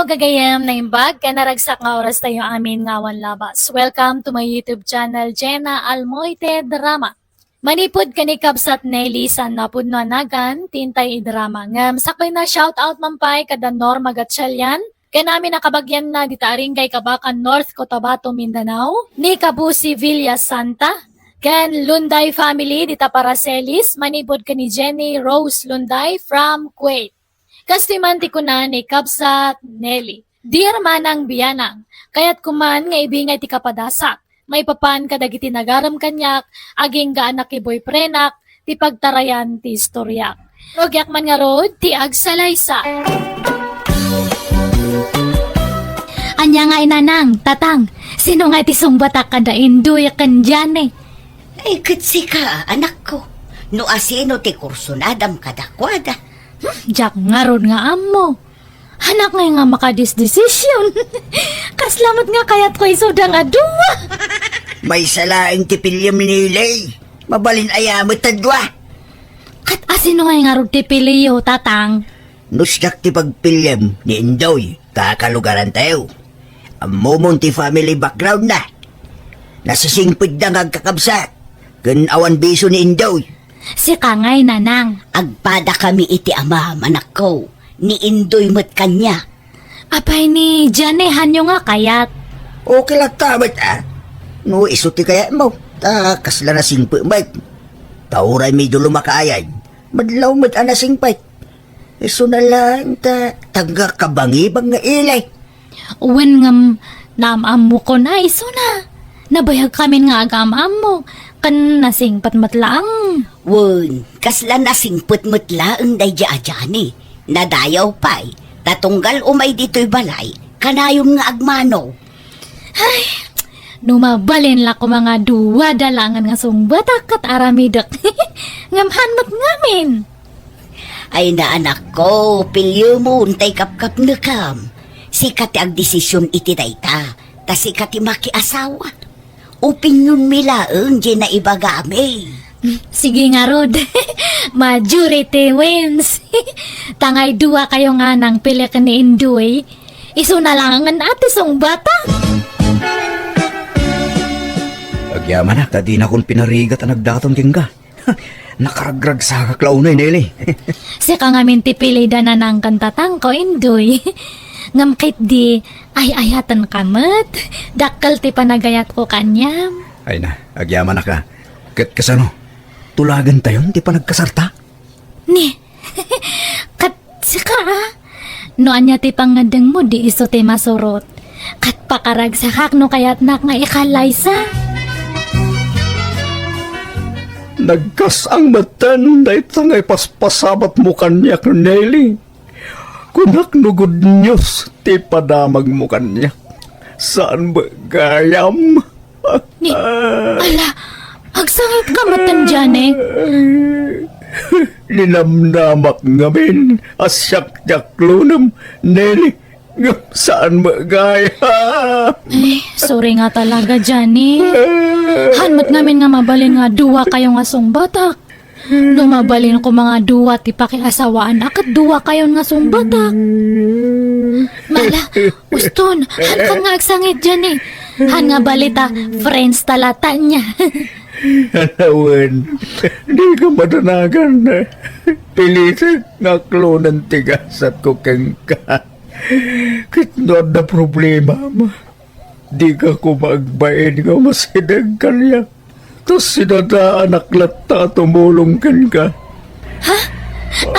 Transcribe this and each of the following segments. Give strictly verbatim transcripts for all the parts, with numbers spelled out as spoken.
Gagayem, naimbag ken naragsak nga oras tayo amin nga awan labas. Welcome to my YouTube channel, Jenna Almoite Drama. Manipud ken ni Kabsat Nelly San Napudno a nagan, ti intay idrama. Ngem sakbay na, shout out man pay kada Norma Gatchalian, ken amin a kabagianna dita Aringay, Kabacan, North Cotabato, Mindanao, ni Kabusi Villa Santa, ken Lunday family dita Paracelis, manipud ken ni Jenny Rose Lunday from Kuwait. Kastoy man ti kuna ni Kabsat Nelly, "Dear Manang Bianang, kayatko man nga ibingay ti kapadasak maipapan kadagiti nagarem kaniak agingga a naki-boyfriendak ti pagtarayan ti istoriak. Rugiak man ngarud ti agsalaysa." Ania nga inanang, tatang, sino nga ti sungbatak kada Indoy ken Diane? Ay, ket sika, anakko, no asino ti kursunadam kadakuada? Hmm, diak ngarud nga ammo. Anak ngay nga makadisdesisyon. Kasla met nga kayatko isuda nga dua. Maysa laeng ti piliem ni Nelly. Mabalin aya met a dua? Ket asino ngay ngarud ti piliyo, tatang? No siak ti pagpiliem ni Indoy, kakalugarantayo. Ammomon ti family background na. Nasisingpetda nga agkakabsat, ken awan bisio ni Indoy. Sika ngay, nanang. Agpadakami iti amam, anakko, ni Indoy met kaniak. Apay ni Diane, hanyo nga kayat? Okay latta met, a. No isu ti kayatmo, ta kasla nasingpet met. Ta uray medyo lumakayan, madlaw met a nasingpet. Isuna laeng ta, tagna kabangibang nga ili. Wen ngem, naam-ammokon a isuna. Nabayagkamin nga agaam-ammo, ken nasingpet met laeng. Wen, kasla nasingpet met laeng daydi a Diane. Nadayaw pay, ta tunggal umay ditoy balay, kanayon nga agmano. Ay, no mabalin la koma nga duada laengen nga sungbatak ket aramidek. Ngem han met ngamin. Ay, naanakko, piliemon tay kapkapnekem. Sika ti agdesision iti dayta, ta sika ti makiasawa. Opinionmi laeng diay naibagami. Sige ngarud. Majority wins. Tangay dua kayo nga nangpili ken ni Indoy. Isuna laengen a ti sungbatak. Agyamanak ta dinakon pinarigat a nagdaton kenka. Nakaragragsakak la unay, Nelly. Sika ngamin ti pilida, nanang ken tatangko, Indoy. Ngem ketdi, ay-ayatenka met. Dakkel ti panagayatko kaniam. Ay na, agyamanak a. Ket kasano? Tulagentayon ti panagkasarta? Ni, ket sika a? No ania ti pangngeddengmo, di isu ti masurot. Ket pakaragsakak no kayatnak nga ikallaysa. Nagkas-ang metten dayta nga ipaspasabatmo kaniak, Nelly. Kunak no good news ti padamagmo kaniak. Saan met gayam? Ni, ala, agsangitka metten, Diane. Ninamnamak ngamin a siak ti aklonem, Nelly. Ngem saan met gayam. Ay, sorry nga talaga, Diane. Han met ngamin nga mabalin nga dua kayo nga sungbatak. No mabalin koma nga dua ti pakiasawaan a ket dua kayon nga sungbatak. Mala, uston, han kan nga agsangit, Diane. Han nga balita, friends ta latta nia. Wen, dika madanagan. Pilitek nga aklonen ti gasatko kenka. Ket no adda problemam, dika koma agbain nga umasideg kaniak. Ta sinadaanak latta a tumulong kenka. Ha?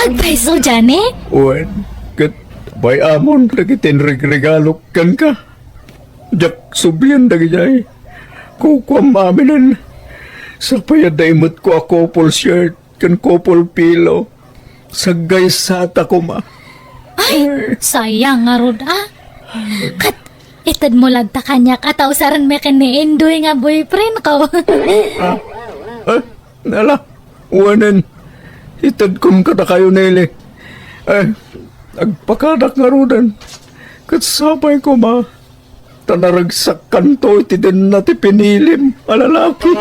Agpayso, Diane? Wen, ket bay-amon dagiti inregregalok kenka. Diak sublien dagidiay. Kukuam aminen. Sapay adda imetko a couple shirt ken couple pillow. Saggaysatak koma. Ay, sayang ngarud a. Ket itedmo latta kaniak a ta usaren mi ken ni Indoy nga boyfriendko. Ah, ah, ala, wanen, itedkon kadakayo, Nelly. Ay, agpakadak ngaruden. Ket sapay koma. Ta naragsakkanto iti denna ti pinilim a lalaki.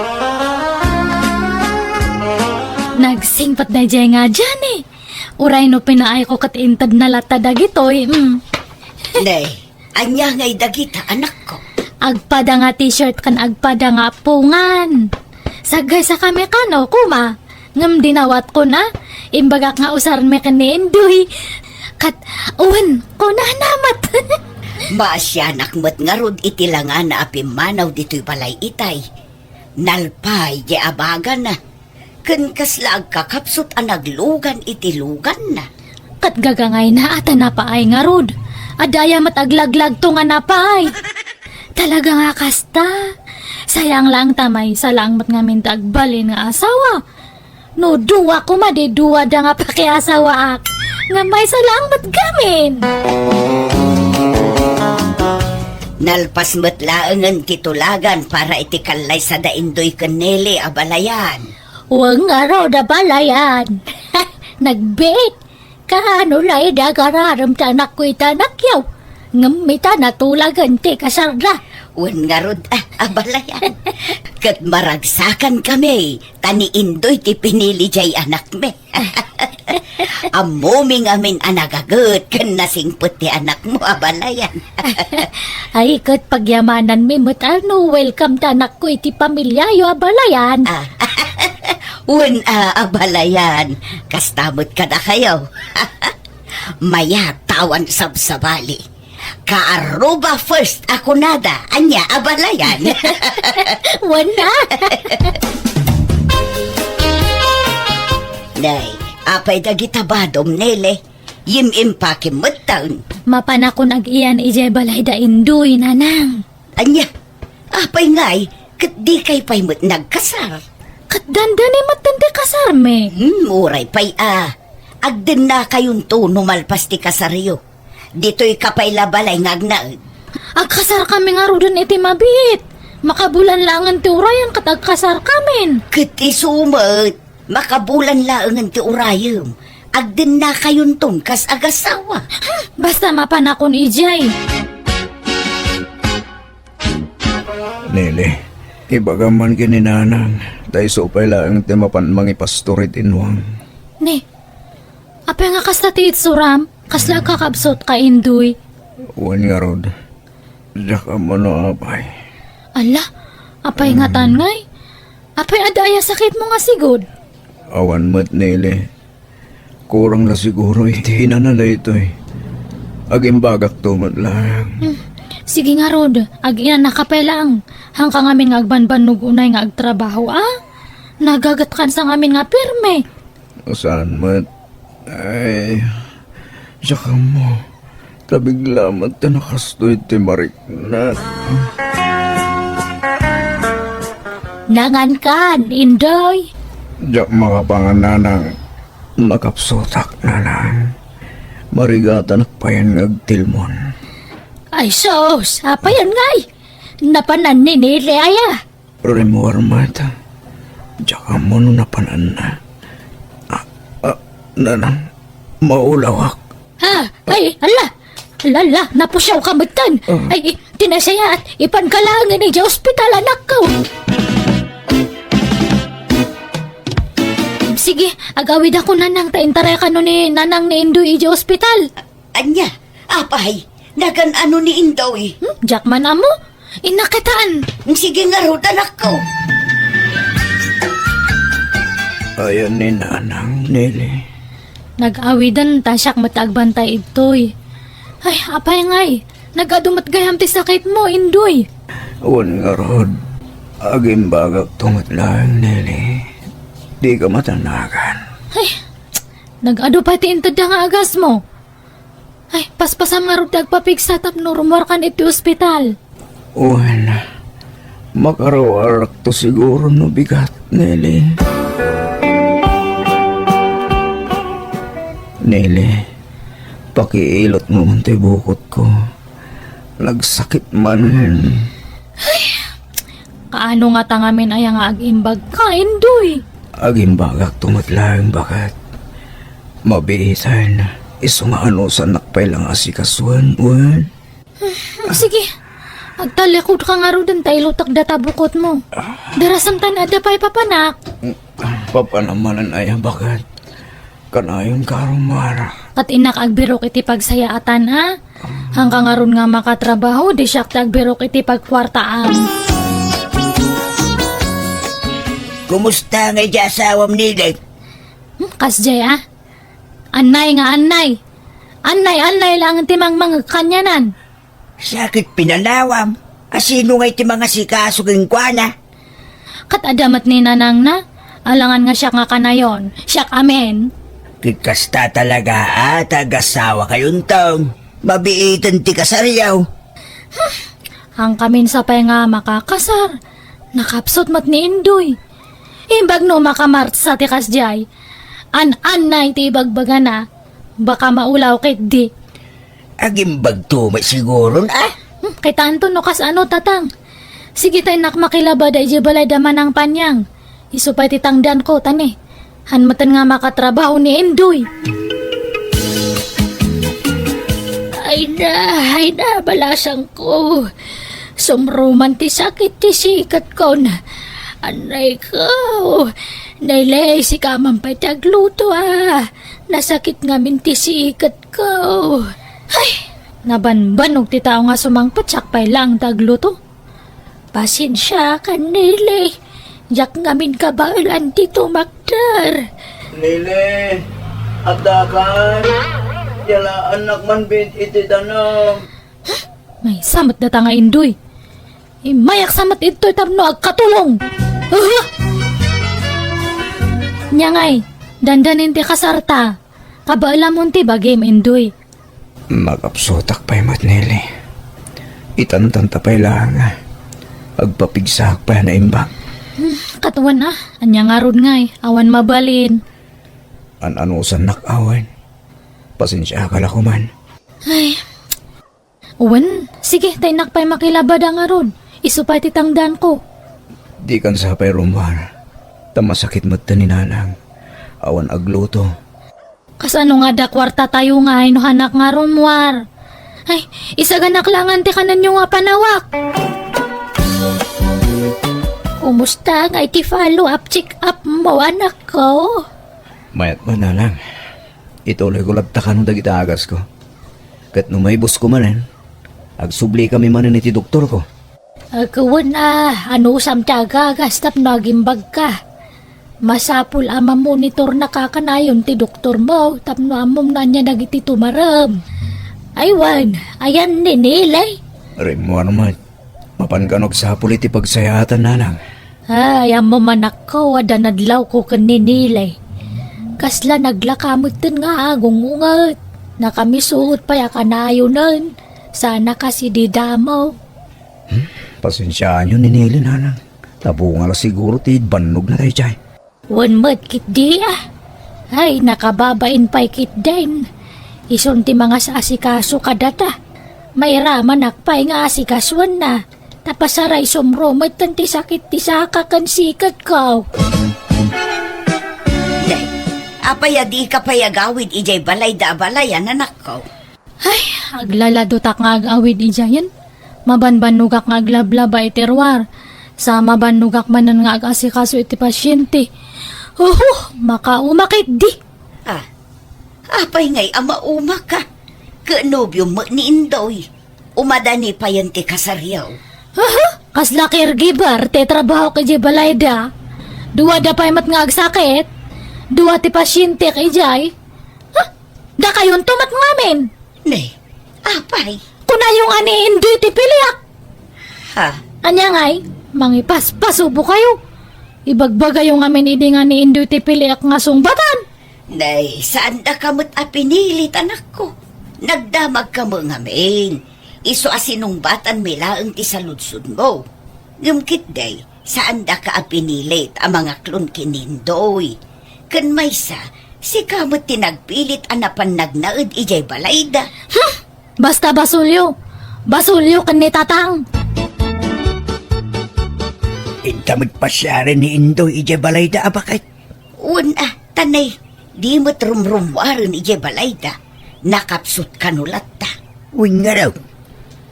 Nagsingpet daydiay nga Diane. Uray no pinaayko ket intedna latta dagitoy, mm. Nay, ania ngay dagita, anakko? Agpada nga t-shirt ken agpada nga appungan. Saggaysakami kano, kuma. Ngem dinawatko na, imbagak nga usarmi ken ni Indoy. Ket, wen, kunana met. Maasianak met ngarud iti langana a pimmanaw ditoy balay itay. Nalpay di abagana. Ken kasla agkakapsut a naglugan iti luganna. Ket gagangayna a ta napaay ngarud. Adda aya met aglaglagto nga napaay. Talaga nga kasta. Sayang lang ta maysa lang met ngamin ti agbalin nga asawa. No dua koma di duada nga pakiasawaak, nga maysa lang met gamin. Nalpas met laengen ti tulagan para iti kallaysa da Indoy ken Nele, abalayan. Wen ngarud, abalayan. Nagbiit. Kaano la idi agararem ti anakko iti anakyo? Ngem ita natulagen ti kasarda. Wen ngarud, ah, abalayan. Ket maragsakankami, ta ni Indoy ti pinili diay anakmi. Ammomi ngamin a nagaget ken nasingpet ti anakmo, abalayan. Ay, ket pagyamananmi met a no welcome ti anakko iti pamiliayo, abalayan. Ah, wen, ah, abalayan. Kasta met kadakayo. Mayat ta awan sabsabali. Kaaruba first a kunada, ania, abalayan? Wen a. Nay, apay dagita badom, Nele? Yim-impakim metten. Mapanakon ag-iyan idiay balay da Indoy, Nanang. Ania? Apay ngay, ket dikay pay met nagkasar? Ket dandani metten ti kasarmi. Hmm, uray pay a. Agdennakayonto no malpas ti kasaryo. Ditoyka pay la balay nga agnaed. Agkasarkami ngaruden iti mabiit. Makabulan laengen ti urayen ket agkasarkamin. Ket isu met, makabulan laengen ti urayem. Agdennakayonton kas agasawa. Hmm, basta mapanakon idiay. Nele, ibagam man ken ni Nanang, ta isu pay laeng ti mapan mangipastor iti inuam. Ne, apay nga kasta ti itsuram? Kasla agkakabsut ka, Indoy? Wen ngarud, diak ammo no apay. Ala, apay ngatan ngay? Apay adda aya sakitmo nga sigud? Awan met, Nele. Kurang la siguro iti inana daytoy. Agimbagakto met laeng. Hmm. Sige ngarud, ag-iyanaka pay laeng. Haanka ngamin nga agbanbannog unay nga agtrabaho, a? Nagagetkansa ngamin nga pirme. Saan met? Ay, diak ammo. Ta bigla met ta nakastoy ti mariknak. Nangankan, Indoy? Diak makapangan, Nanang. Nakapsutak, Nanang. Marigatanak payen nga agtilmon. Ay, sus! Apayan ngay? Napanan ni Nele aya? Rimmuar met. Diak ammo no napananna. Ah, ah, Nanang, maulawak. Ha? Ay, ala! Ala, ala, napusiaw ka metten. Ah. Ay, ti nasayaat, ipanka laengen idiay ospital, anakko. Sige, agawidakon, Nanang, ta intarayakano ni Nanang ni Indoy idiay ospital. Ania? Apay, nagan-ano ni Indoy? Hmm, diak man ammo. Inna kitaen. Sige ngarud, anakko. Ayan ni Nanang, Nele. Nag-awiden ta siak met agbantay idtoy. Ay, apay ngay, nag-adu met gayam ti sakitmo, Indoy? Wen ngarud, agimbagakto met laeng, Nele. Dika matanagan. Ay, nag-adu pay ti intedda nga agasmo. Ay, paspasam ngarud ti agpapigsa tapno rummuarkan iti ospital. Wen, makaruarakto siguro no bigat, Nele. Nele, pakiilotmo man ti bukotko. Nagsakit man. Kaano ngata ngamin aya nga agimbagka, Indoy? Agimbagakto met laeng, baket. Mabiiten, isu nga anusannak pay la nga asikasuen, wen? Sige, agtallikudka ngaruden ta ilutek data bukotmo. Darasem ta ni adda pay papanak. Papanam manen aya, baket? Kanayonka a rummuar. Ket innak agbirok iti pagsayaatan, a? Anka ngarud nga makatrabaho, di siak ti agbirok iti pagkuartaam. Kumusta ngay di asawam, Nilay? Hmm, kasdiay, a? Annay nga annay. Annay, annay laeng ti mangmangeg kanianan. Sakit pinalawam. Asino ngay ti mangasikaso kenkuana? Ket adda met ni nanangna. Alangan nga siak nga kanayon. Siak amin. Ket kasta talaga a, ta agasawakayonto. Mabiiten ti kasaryo. Angkamin sa pay nga makakasar. Nakapsut met ni Indoy. Imbag no makamartsa ti kasdiay. An-annay ti ibagbagana. Baka maulaw ketdi. Agimbagto met siguron, a? Hmm, kitaenton no kasano, tatang. Sige, ta innak makilabada idiay balay da Manang Panyang. Isu pay ti tangdanko, tani. Han metten nga makatrabaho ni Indoy. Ay na, ay na, balasangko. Sumruman ti sakit ti siketkon. Annay ko. Nilay, sika man pay ti agluto, a. Nasakit ngamin ti siketko. Ay, nabanbanog ti tao nga sumangpet, siak pay laeng ti agluto. Pasensiakan, Nilay. Diak ngamin kabaelan ti tumakder. Nilay, addakan. Yalaannak man bit iti danum. Maysa met data nga Indoy. Immayak sa met idtoy tapno agkatulong. Aha! Nia ngay, dandanin ti kasarta. Kabaelamon ti bagim, Indoy. Makapsutak pay met, Nilay. Itantanta pay laeng. Agpapigsaak pay a naimbag. Hmm, ket wen a, ania ngarud ngay, awan mabalin. An-anusannak a wen. Pasensiaka la koman. Ay, wen, sige, ta innak pay makilabada ngarud. Isu pay ti tangdanko. Dikan sa pay rummuar, ta masakit metten ni nanang. Awan agluto. Kasano nga adda kuartatayo ngay no hanak nga rummuar? Ay, isaganak laengen ti kanenyo nga panawak. Kumusta ngay ti follow-up check-up mo, anakko? Mayat met, nanang. Ituloyko latta kano dagiti agasko. Ket no maibusko manen, agsublikami manen iti doktorko. Agkawen a, anusam ti agagas tapno agimbagka. Masapul a mamonitornaka kanayon ti doktormo tapno ammom no ania dagiti tumarem. Ay wen, ayan ni Nilay? Rimmuar met. Mapan kano agsapul iti pagsayaatan, nanang. Ay, ammom, anakko, adda nadlawko ken ni Nilay. Kasla naglaka metten nga agungunget. Nakamisuot pay a kanayonen. Sana kasi di damo. Hmm? Pasensiaanyo ni Nilay, nanang. Nabunga la siguro ti bannogna daydiay. Wen met ketdi a. Ay, nakababain pay ketdin. Isun ti mangas-asikaso kadata. Mairamanak pay nga asikasoenna. Ta pasaray sumro metten ti sakit ti saka ken siketko. Day, apay a dika pay agawid idiay balayda a balayan, anakko? Ay, aglaladotak nga ag-awid idiayen. Mabanbannogak nga aglablaba iti ruar. Sa mabannogak manen nga ag-asikaso iti pasiente. Oho, makauma ketdi. Ah, apay ngay a maumaka? Ket nobiom met ni Indoy. Umadani payen ti kasaryo. Aha, kasla caregiver ti trabahok idiay balayda. Duada pay met nga agsakit. Dua ti pasientek idiay. Ha? Dakayonto met ngamin. Ne, apay? Kunayo nga ni Indoy ti piliak. Ha? Ania ngay, mangipaspasubo kayo. Ibagbagayo ngamin idi nga ni Indoy ti piliak nga sungbatan. Nay, saan daka met a pinilit, anakko. Nagdamag kamo ngamin. Isu a sinungbatanmi laeng ti saludsodmo. Ngem ketdi, saan daka a pinilit a mangaklon ken ni Indoy. Ken maysa, sika met ti nagpilit a napan nagnaed idiay balayda. Hmm! Basta basolyo. Basolyo ken ni Tatang. Inta met pasiaren ni Indoy idiay balayda a baket. Wen a, tanay, di met rumrummuaren idiay balayda. Nakapsut kano latta. Wen ngarud,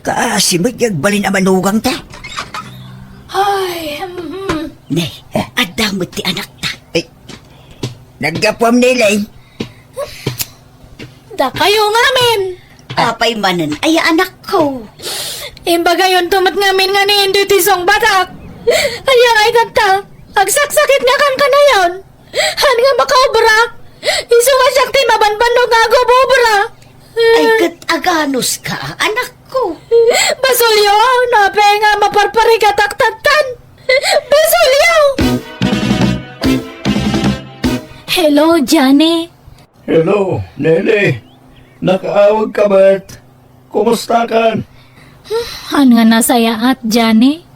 kaasi met ti agbalin a manugangta. Ay, hmm. Ne, adda met ti anakta. Ay, naggapuam, Nilay. Dakayo ngamin. Apay manen aya, anakko? Imbagayonto met ngamin nga ni Indoy ti sungbatak. Aya nga itatta, agsaksakit nga kan kanayon. Han nga makaobra, isu nga siak ti mabanbannog nga agobobra. Ay, ket aganuska, anakko? Basolyo, no apay nga maparparikatak tattan. Basolyo! Hello, Johnny. Hello, Nelly. Nakaawag ka met? Kumusta kan? Han nga nasayaat, Johnny.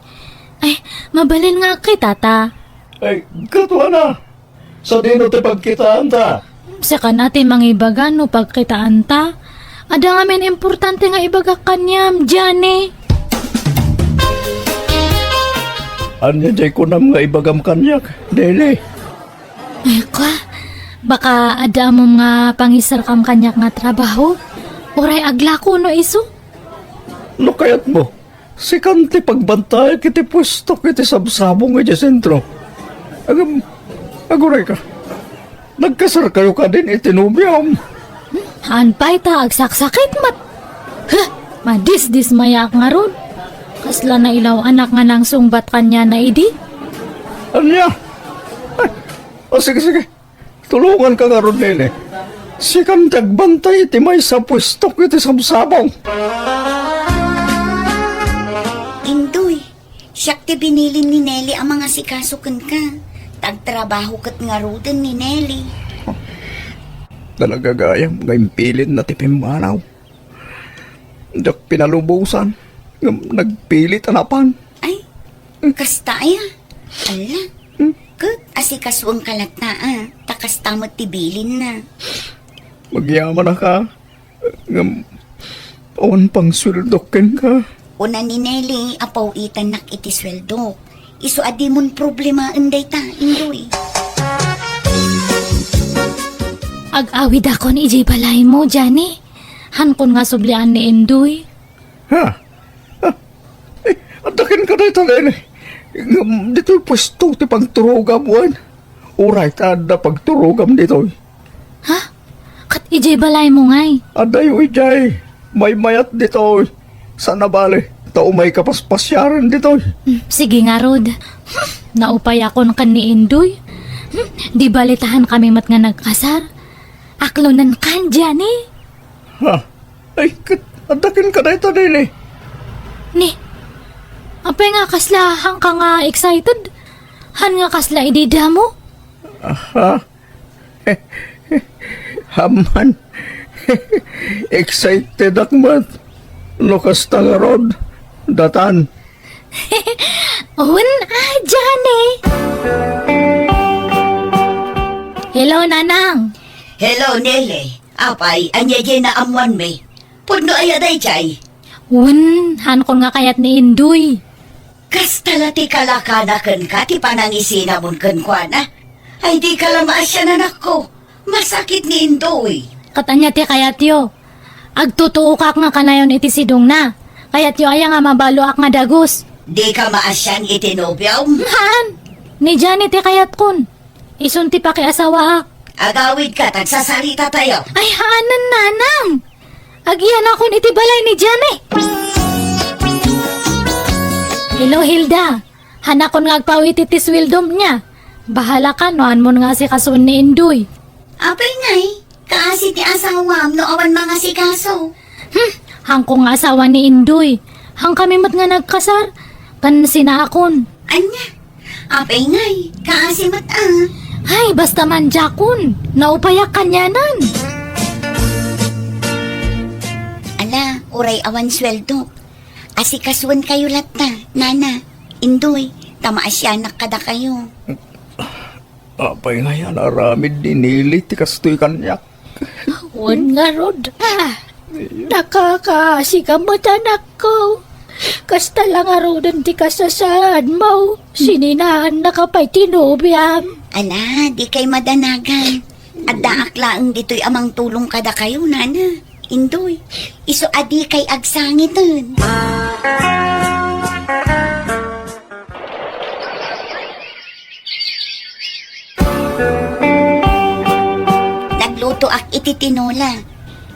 Ay, mabalin nga kita ta. Ay, katua na. Sadino ti pagkitaanta? Saka na ti mangibaga no pagkitaanta. Adda ngamin importante nga ibagak kaniam, Johnny. Ania jay kunam nga ibagam kaniak, Nelly? Ay, kwa, baka adda ammom nga pangisarkam kaniak nga trabaho? Uray aglako no isu? No kayatmo, sikan ti pagbantayak iti puestok iti sabsabong idiay sentro. Agam, aguray ka. Nagkasar kayo kadin iti nobiam? Haan pay ta agsaksakit met. Huh! Madisdismayaak ngarud. Kasla nailaw-anak nga nangsungbat kaniana idi. Ania? Ay, o, sige, sige. Tulongan ka ngarud, Nelly. Sikan ti agbantay iti maysa a puestok iti sabsabong. Indoy, siak ti binilin ni Nelly a mangasikaso kenka. Ta agtrabaho ket ngaruden ni Nelly. Talaga gayam nga impilinna ti pimmanaw. Diak pinalubosan ngem nagpilit a napan. Ay, kasta aya? Ala, hmm? Ket asikasoenka latta a, ta kasta met ti bilinna. Agyamanak a, ngem awan pangsueldok kenka. Kuna ni Nelly a paw-itannak iti sueldok. Isu a dimon problemaen dayta, Indoy. Ag-awidakon idiay balaymo, Johnny. Hankon nga sublian ni Indoy. Ha? Ha? Eh, adda kenka dayta, Nelly. Ngem ditoy puesto ti pagturogam wen? Uray ta adda pagturogam ditoy. Ha? Ket idiay balaymo ngay? Addayo idiay. Maymayat ditoy. Saan a bale, ta umayka paspasiaren ditoy. Hmm, sige ngarud. Hmm, naupayakon ken ni Indoy. Hmm, di bale ta hankami met nga nagkasar. Aklonenkan, Johnny. Ha? Ay, ket adda kenka dayta, Nelly. Ni, apay nga kasla hanka nga excited? Han nga kasla idi damo? Aha. Amman. Excited ak met. No kasta ngarud, datan. Wen a, Johnny. Hello, Nanang. Hello, Nelly. Apay, ania diay naammoanmi? Pudno aya daydiay? Wen, hankon nga kayat ni Indoy. Kasta la ti kalakana kenka ti panangisinamon kenkuana? Ay, dika la maasian, anakko. Masakit ni Indoy. Ket ania ti kayatyo? Agtutuokak nga kanayon iti sidongna. Kayatyo aya nga mabaloak nga dagus? Dika maasian iti nobiom? Haan. Ni Johnny ti kayatkon. Isun ti pakiasawaak. Agawidka, ta agsasaritatayo. Ay, haanen, Nanang. Agyanakon iti balay ni Johnny. Hello, Hilda. Hanakon nga agpaw iti ti sueldom nia. Bahalaka no haanmon nga asikasoen ni Indoy. Apay ngay, kaasi ti asawam no awan mangasikaso. Hmm, hanko nga asawa ni Indoy. Hankami met nga nagkasar. Ken sinaakon. Ania? Apay ngay, kaasi met a. Ay, basta mandiakon. Naupayak kanianan. Ala, uray awan sueldo. Asikasoenkayo latta, Nana, Indoy, ta maasianak kadakayo. Apay ngay a naaramid ni Nelly ti kastoy kaniak? Wen ngarud, ah. Nakakaasi ka met, anakko. Kasta la ngaruden ti kasasaadmo. Sininaannaka pay ti nobiam. Ala, dikay madanagan. Addaak laeng ditoy a mangtulong kadakayo, Nana, Indoy. Isu a dikay agsangiten. Naglutoak iti tinola.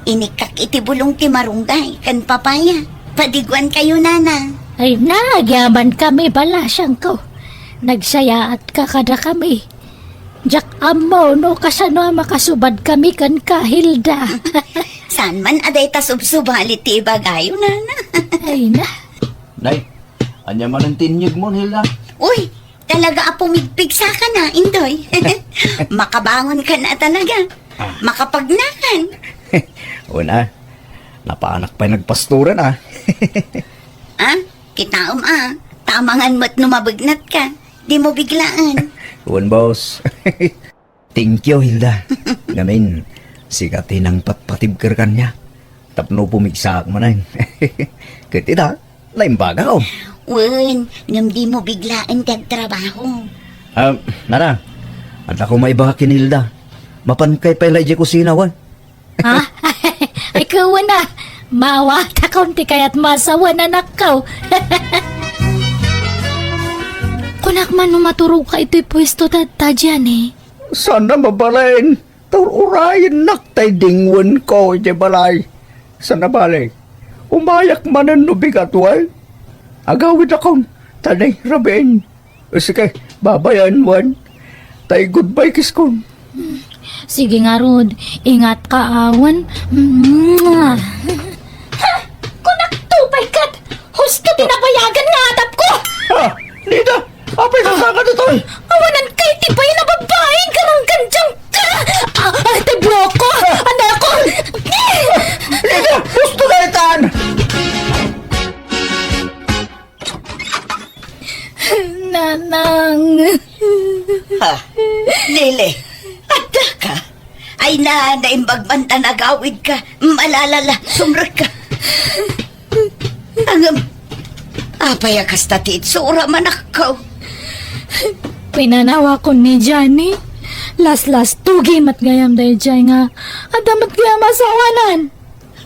Inikkak iti bulong ti marunggay ken papaya. Padiguan kayo, nana. Ay na, agyaman kami, balasiangko. Nagsayaat ka kada kami. Diak ammo no kasano a makasubad kami ken ka, Hilda. Saan man a dayta subsubali ti ibagayo, nana. Ay na. Nay, ania manen ti inyegmo, Hilda? Uy, talaga a pumigpigsa ka na, Indoy. Makabangon ka na talaga. Ah. Makapagnakan. Una, napaanak pay nagpastoran, ah. Ah, kitaem, ah. Tamangan met no mabegnat ka. Di mo biglaan. Wen, boss. Thank you, Hilda. Ngamin, sika ti nangpatpatibker kaniak tapno pumigsaak manen. Ket ita, naimbagak. Wen, ngem di mo biglaen ti agtrabaho. Ah, nana, adda ko maibaga ken Hilda. Mapankay pay la idiay kusina, wen? Ha? Ay, kuwan na. Mawatakon ti kayat masawan, anakko. Kunak man no maturog ka itoy puesto ta, ta Jenny. Saan a mabalin, ta ur-urayennak tay dingwenko idiay balay. Saan a bale, umayak manen no bigat, wen? Agawidakon, ta nairabiin. Sige, babayan, wen? Tay goodbye kiskon. Sige ngarud, ingat ka, awan. Mwah. Ha! Kunak to, pay ket! Husto ti nabayagan nga adapko! Ah, Nida! Apay ka saka ditoy? Awanan kay ti bayan a babaeng karanggandiang ka! Ah, ah, ti bloko! Anakon! Nida! Husto ka itan! Nanang. Ha? Nele, adda ka? Ay na, naimbag man ta nagawid ka. Malalala, sumrek ka. Ngem, apay a kasta ti itsura, manakko? Pinanawakon ni Johnny. Laslastugi met gayam daydiay nga adda met gayam asawanan.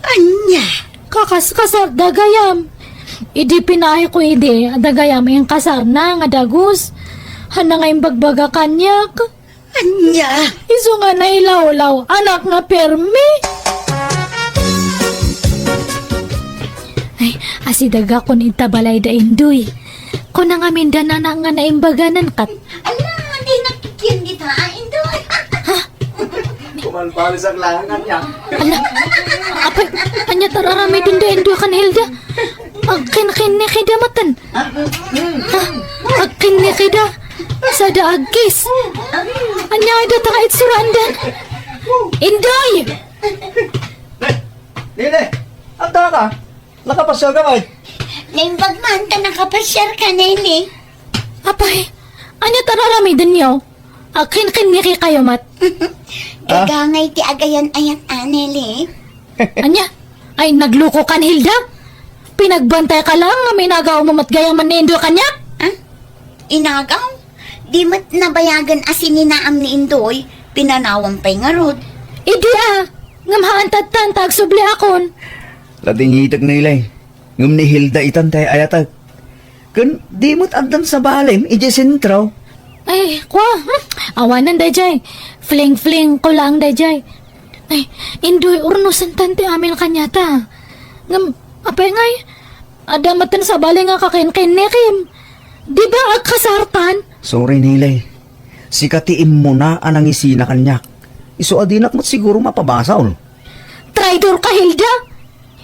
Ania? Kakaskasarda gayam. Idi pinaayko idi, adda gayam inkasarna nga dagus. Haan nga imbagbaga kaniak. Ania? Isu nga nailawlaw, anak nga permi. Ay, asidagakon ita balay da Indoy. Kuna ngamin da nana nga naimbaganan kat. Ala, di nakikyan dita, ah, Indoy. Ha? Kumalpalis ang langan niya. Ala, apay, ania ti ar-aramiden da Indoy ken Hilda? Agkinkinnik ida maten. Ha? Agkinnik ida. Sada agkiss. Ania ida ta nga itsuraandan? Indoy! Nene, anta ka? Nakapasiar ka, bay? Naimbag man ta nakapasiar ka, Nene. Apay, ania ti ar-aramidenyo? Agkinkinniki kayo met. Ah? Gagangay ti agayan-ayat, a, Nene. Ania? Ay, nagluko kan, Hilda? Pinagbantay ka lang nga minagaw mo met gayam ni Indoy kaniak? Ah? Inagaw? Di met nabayagan a sininaam ni Indoy, pinanawam pay ngarud. Idi, ah, ngem haan tattan ta agsubliakon. Nadingitek, Nele. Ngem ni Hilda itan ti ay-ayatek. Ken di met addan sabalem idiay sentro. Ay, kua, hmm, awanen daydiay. Fling-fling ko lang daydiay. Ay, Indoy, urnosen tan ti amin kaniata. Ngem, apay ngay, adda met ti sabali nga kakinkinnikim. Di ba agkasartan? Sorry, Nele. Sika ti immuna a nangisina kaniak. Isu a dinak met siguro mapabasol. Traidor ka, Hilda!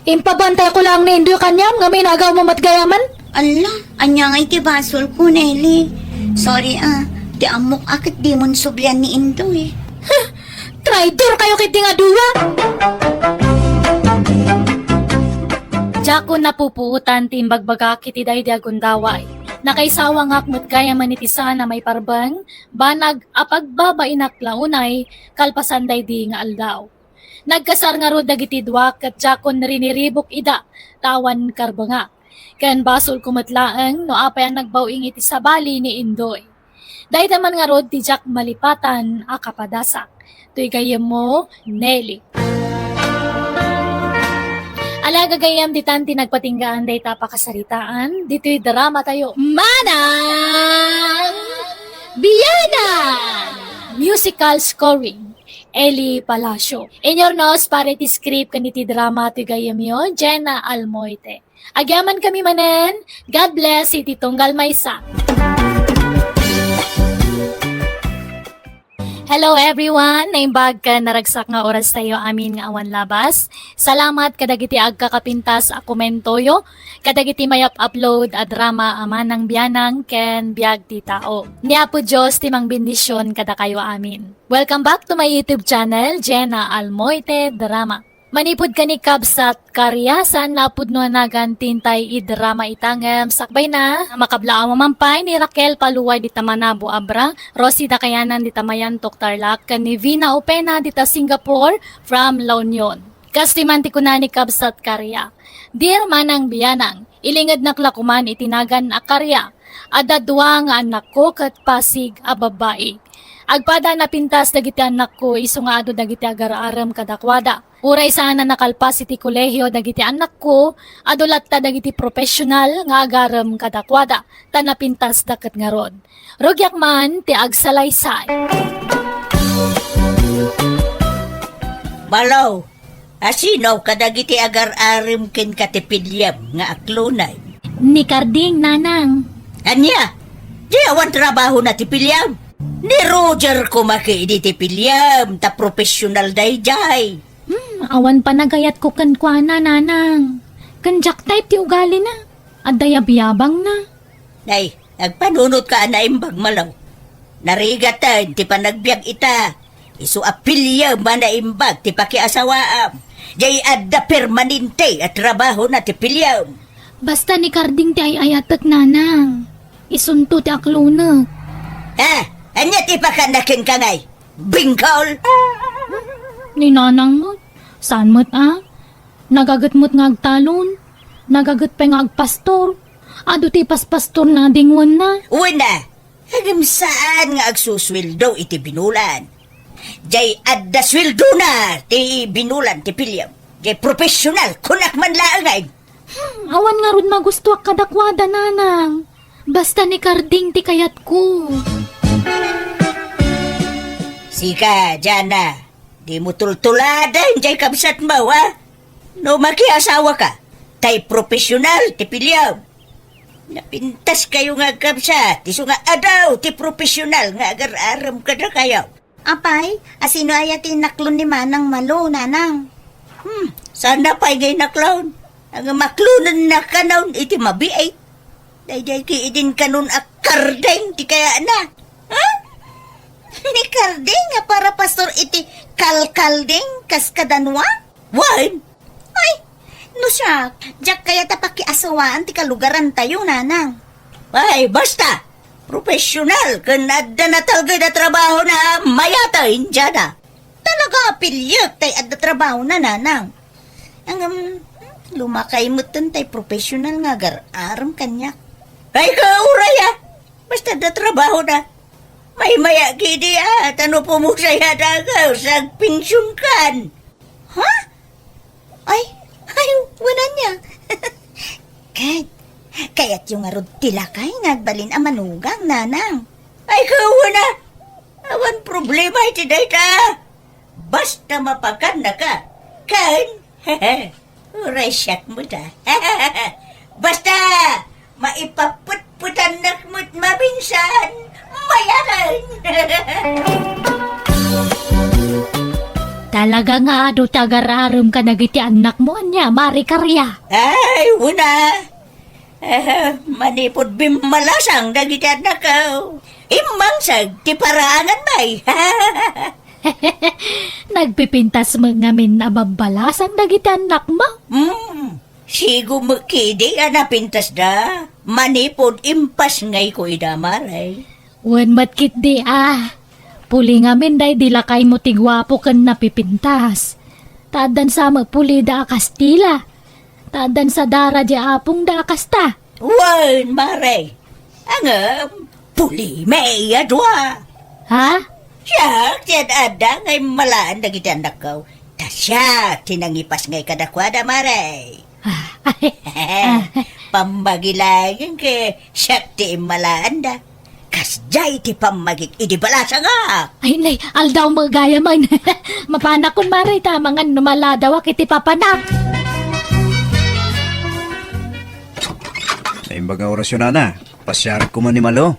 Impabantay ko lang ni Indoy kaniam nga minagaw mo met gayamen. Ala, ania ngay ti basol ko, Nele? Sorry, ah. Ti ammok a ket dimon sublian ni Indoy. Huh! Traidor kayo ketdi nga dua! Diakon napupuotan ti imbagbagak iti daydi a gundaway. Nakaisawangak met gayamen iti saan a maiparbeng, banag a pagbabainak la unay kalpasan daydi nga aldaw. Nagkasar ngarud dagiti dua ket diakon riniribuk ida ta awan karbengak. Ken basolko met laeng no apay a nagbaw-ing iti sabali ni Indoy. Dayta man ngarud ti diak malipatan a kapadasak. Toy gayyemmo, Nelly. Ala, gagayyem, ditan ti nagpatinggaan dayta pakasaritaan ditoy dramatayo, Manang Biyanan! Musical scoring. Eli Palacio. Inyurnos para iti script ken iti drama ti gayyemyo, Jenna Almoite. Agyamankami manen, God bless iti tunggal maysa. Hello everyone! Naimbag ken naragsak nga oras tayo amin nga awan labas. Salamat kadagiti agkakapintas a komentoyo, kadagiti mayap-upload a drama a manang bianang ken biag ti tao. Ni Apo Dios ti mangbendisyon kadakayo amin. Welcome back to my YouTube channel, Jenna Almoite Drama. Manipud ken ni Kabsat Karia, saan nga a pudno a nagan ti intay idrama ita ngem sakbayna, makablaaw a mampay ni Raquel Paluway dita Manabo, Abra, Rosie Dakayanan dita Mayantok, Tarlac, ken ni Vina Opena dita Singapore from La Union. Kastoy man ti kuna ni Kabsat Karia, "Dear Manang Bianang, ilingednak la koman iti nagan a Karia. Adda dua nga annakko ket Pasig a babbai. Agpada napintas dagiti annakko isu nga adu dagiti agar-arem kadakuada. Uray saan a nakalpas iti kolehio dagiti annakko, adu latta dagiti professional nga agarem kadakuada, ta napintasda ket ngarud. Rugiak man ti agsalaysay." Balaw, asino kadagiti agar-arem kenka ti piliem nga aklonen? Ni Carding, nanang. Ania? Di awan trabahona ti piliem? Ni Roger koma ketdi ti piliem, ta professional daydiay. Hmm, awan panagayatko kenkuana, nanang. Ken diak type ti ugalina. Adda yabyabangna. Ay, agpanunotka a naimbag, Malaw. Narigaten ti panagbiag ita. Isu a piliem a naimbag ti pakiasawaam. Diay adda permanente a trabahona ti piliem. Basta ni Carding ti ay-ayatek, nanang. Isunto ti aklonek. Ha? Ania ti pakana kenka ngay? Bingkol? Ni nanang met. Saan met a? Nagaget met nga agtalon. Nagaget pay nga agpastor. Adu ti paspastorna a dingwenna. Wen a, ngem saan nga agsusueldo iti binulan. Diay adda sueldona ti binulan ti piliem. Diay professional, kunak man laeng. Hmm, awan ngarud magustuak kadakuada, nanang. Basta ni Carding ti kayatko. Sika, Jana, dimo tultuladen diay kabsatmo, a? No makiasawaka, tay professional ti piliem. Napintaskayo nga agkabsat, isu nga adu ti professional nga agar-arem kadakayo. Apay, asino aya ti inaklon ni Manang Malo, nanang? Hmm, saan pay nga inaklon? Ang maklonenna kanon iti mabiit. Daydiay ketdin kanon a Carding ti kayatna. Ha? Ni Carding nga para pastor iti Kalkalding kas kadanua? Wen. Ay, no siak, diak kayat a pakiasawaan ti kalugarantayo, nanang. Ay, basta! Professional ken adda natalged a trabahona a mayat a Indiana. Talaga a piliek tay adda trabahona, nanang. Ngem, lumakay metten tay professional nga agar-arem kaniak. Ay, kauray a! Basta adda trabahona. Maymayak idi a, ta no pumusay a dagus, agpensionkan. Ha? Ay, ay, wen ania. Ket, kayatyo ngarud ti lakay nga agbalin a manugang, nanang? Ay, wen a. Awan problema iti dayta. Basta mapakannaka. Ken, uray siak met a. Basta, maipapetpetannak met maminsan, mayat a. Talaga nga adu ti agar-arem kadagiti annakmo, ania, Mari Karia? Ay, wen a. Eh, manipud bimmalasang dagiti annakko, immangseg ti paraangan, bay. Nagpipintas met ngamin a babbalasang dagiti annakmo? Hmm, sigo met ketdi a napintasda, manipud impasngayko ida, Mare. Wen met ketdi a, puli ngamin daydi lakaymo ti guapo ken napipintas. Ta addan sa met pulida a Kastila. Ta addan sa dara di apongda a kasta. Wen, Mare. Ngem, pulimi a dua. Ha? Siak ti ad-adda nga immalaan dagiti annakko. Ta siak ti nangipasngay kadakuada, Mare. Ah, ah. Pammagi laengen ket siak ti immalaanda. Kasdiay ti pammagik idi balasangak. Ay, nay, aldaw met gayam. Mapanakon, Mare, ta amangan no maladawak iti papanak. Naimbag nga orasyo, nana. Pasiarak koma ni Malo.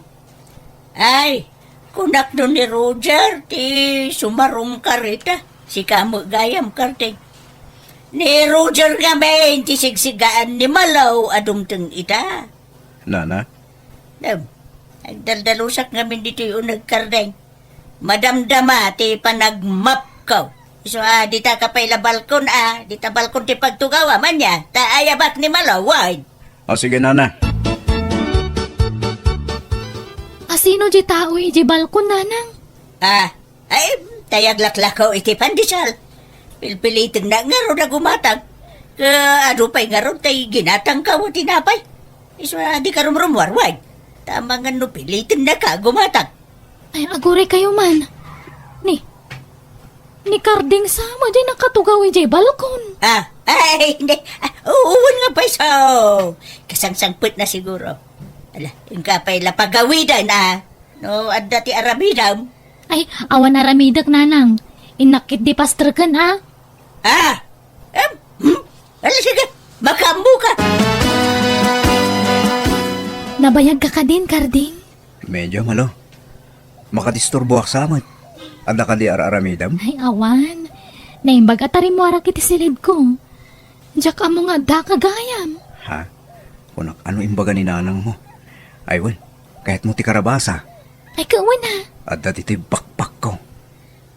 Ay, kunak no ni Roger ti sumarom karita. Sika met gayam, Karding. Ni Roger ngamin ti sigsigaan ni Malo a dumteng ita. Nana? Dem, agdaldalusak ngamin ditoy uneg, Karding. Madamdama ti panagmapko. Isu a, dita ka pay la balkon a, dita balkon ti pagtugawam, ania, ta ayabak ni Malo, wen. O, sige, nana. Asino di tao iti balkon, nanang? Ah, ay, tay aglaklakaw iti pandesal. Pilpilitennak ngarud a gumatang. Ket adu pay ngarud tay ginatangko a tinapay. Isu a, dika rumrumuar, wen. Ta amangan no pilitennaka a gumatang. Ay, aguraykayo man. Ni, ni Karding sa met diay nakatugaw idiay balkon. Ah, ay, hindi. Ah, wen nga pay, so, kasangsangpetna siguro. Ala, inka pay la pagawiden, ah. No adda ti aramidem. Ay, awan aramidek, nanang. Innak ketdi pastreken, ah. Ah! Em, hmm? Ala, sige, makaammoka. Nabayagka kadin, Karding? Medyo, Malo. Makadisturboak sa met. Adda kadi ar-aramidem? Ay, awan. Naimbag a ta rimmuarak iti silidko. Diak ammo nga addaka gayam. Ha? Kunak, ano imbaga ni nanangmo? Ay, wen, kayatmo ti karabasa? Ay, ket wen, ha? Adda ditoy bakbakko.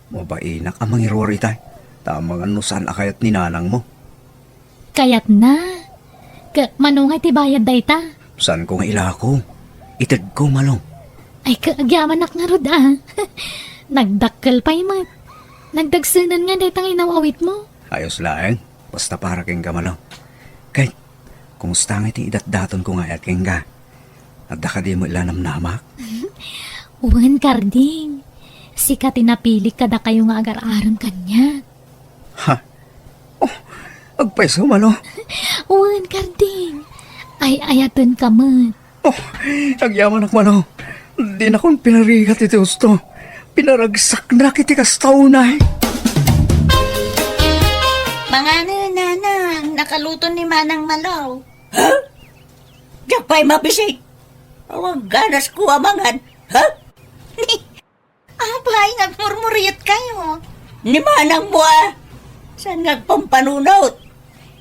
Mabainak a mangiruar itay. Ta amangan no saan a kayat ni nanangmo. Kayatna. Ket mano nga iti bayad dayta? Saanko nga ilako. Itedko, Malo. Ay, ket agyamanak ngarud, ah. Nagdakkel pay met. Nagdagsenen nga dayta nga inaw-awitmo. Ayos laeng. Basta para kenka, Malo. Kay, kumusta nga iti idatdatonko nga ayat kenka? Adda kadi met la namnamak? Wen, Karding. Sika ti napilik kadakayo nga agar-arem kaniak. Ha? Oh, agpayso, Malo? Wen, Karding. Ay-ayatenka met. Oh, agyamanak, Malo. Dinakon pinarigat iti husto. Pinaragsaknak iti kasta unay. Manganen, nanang, nakaluto ni Manang Malo. Ha? Diak pay mabisik. Awan ganasko a mangan. Ha? Apay, nagmurmuriatkayo? Ni manangmo a. Saan nga agpampanunot?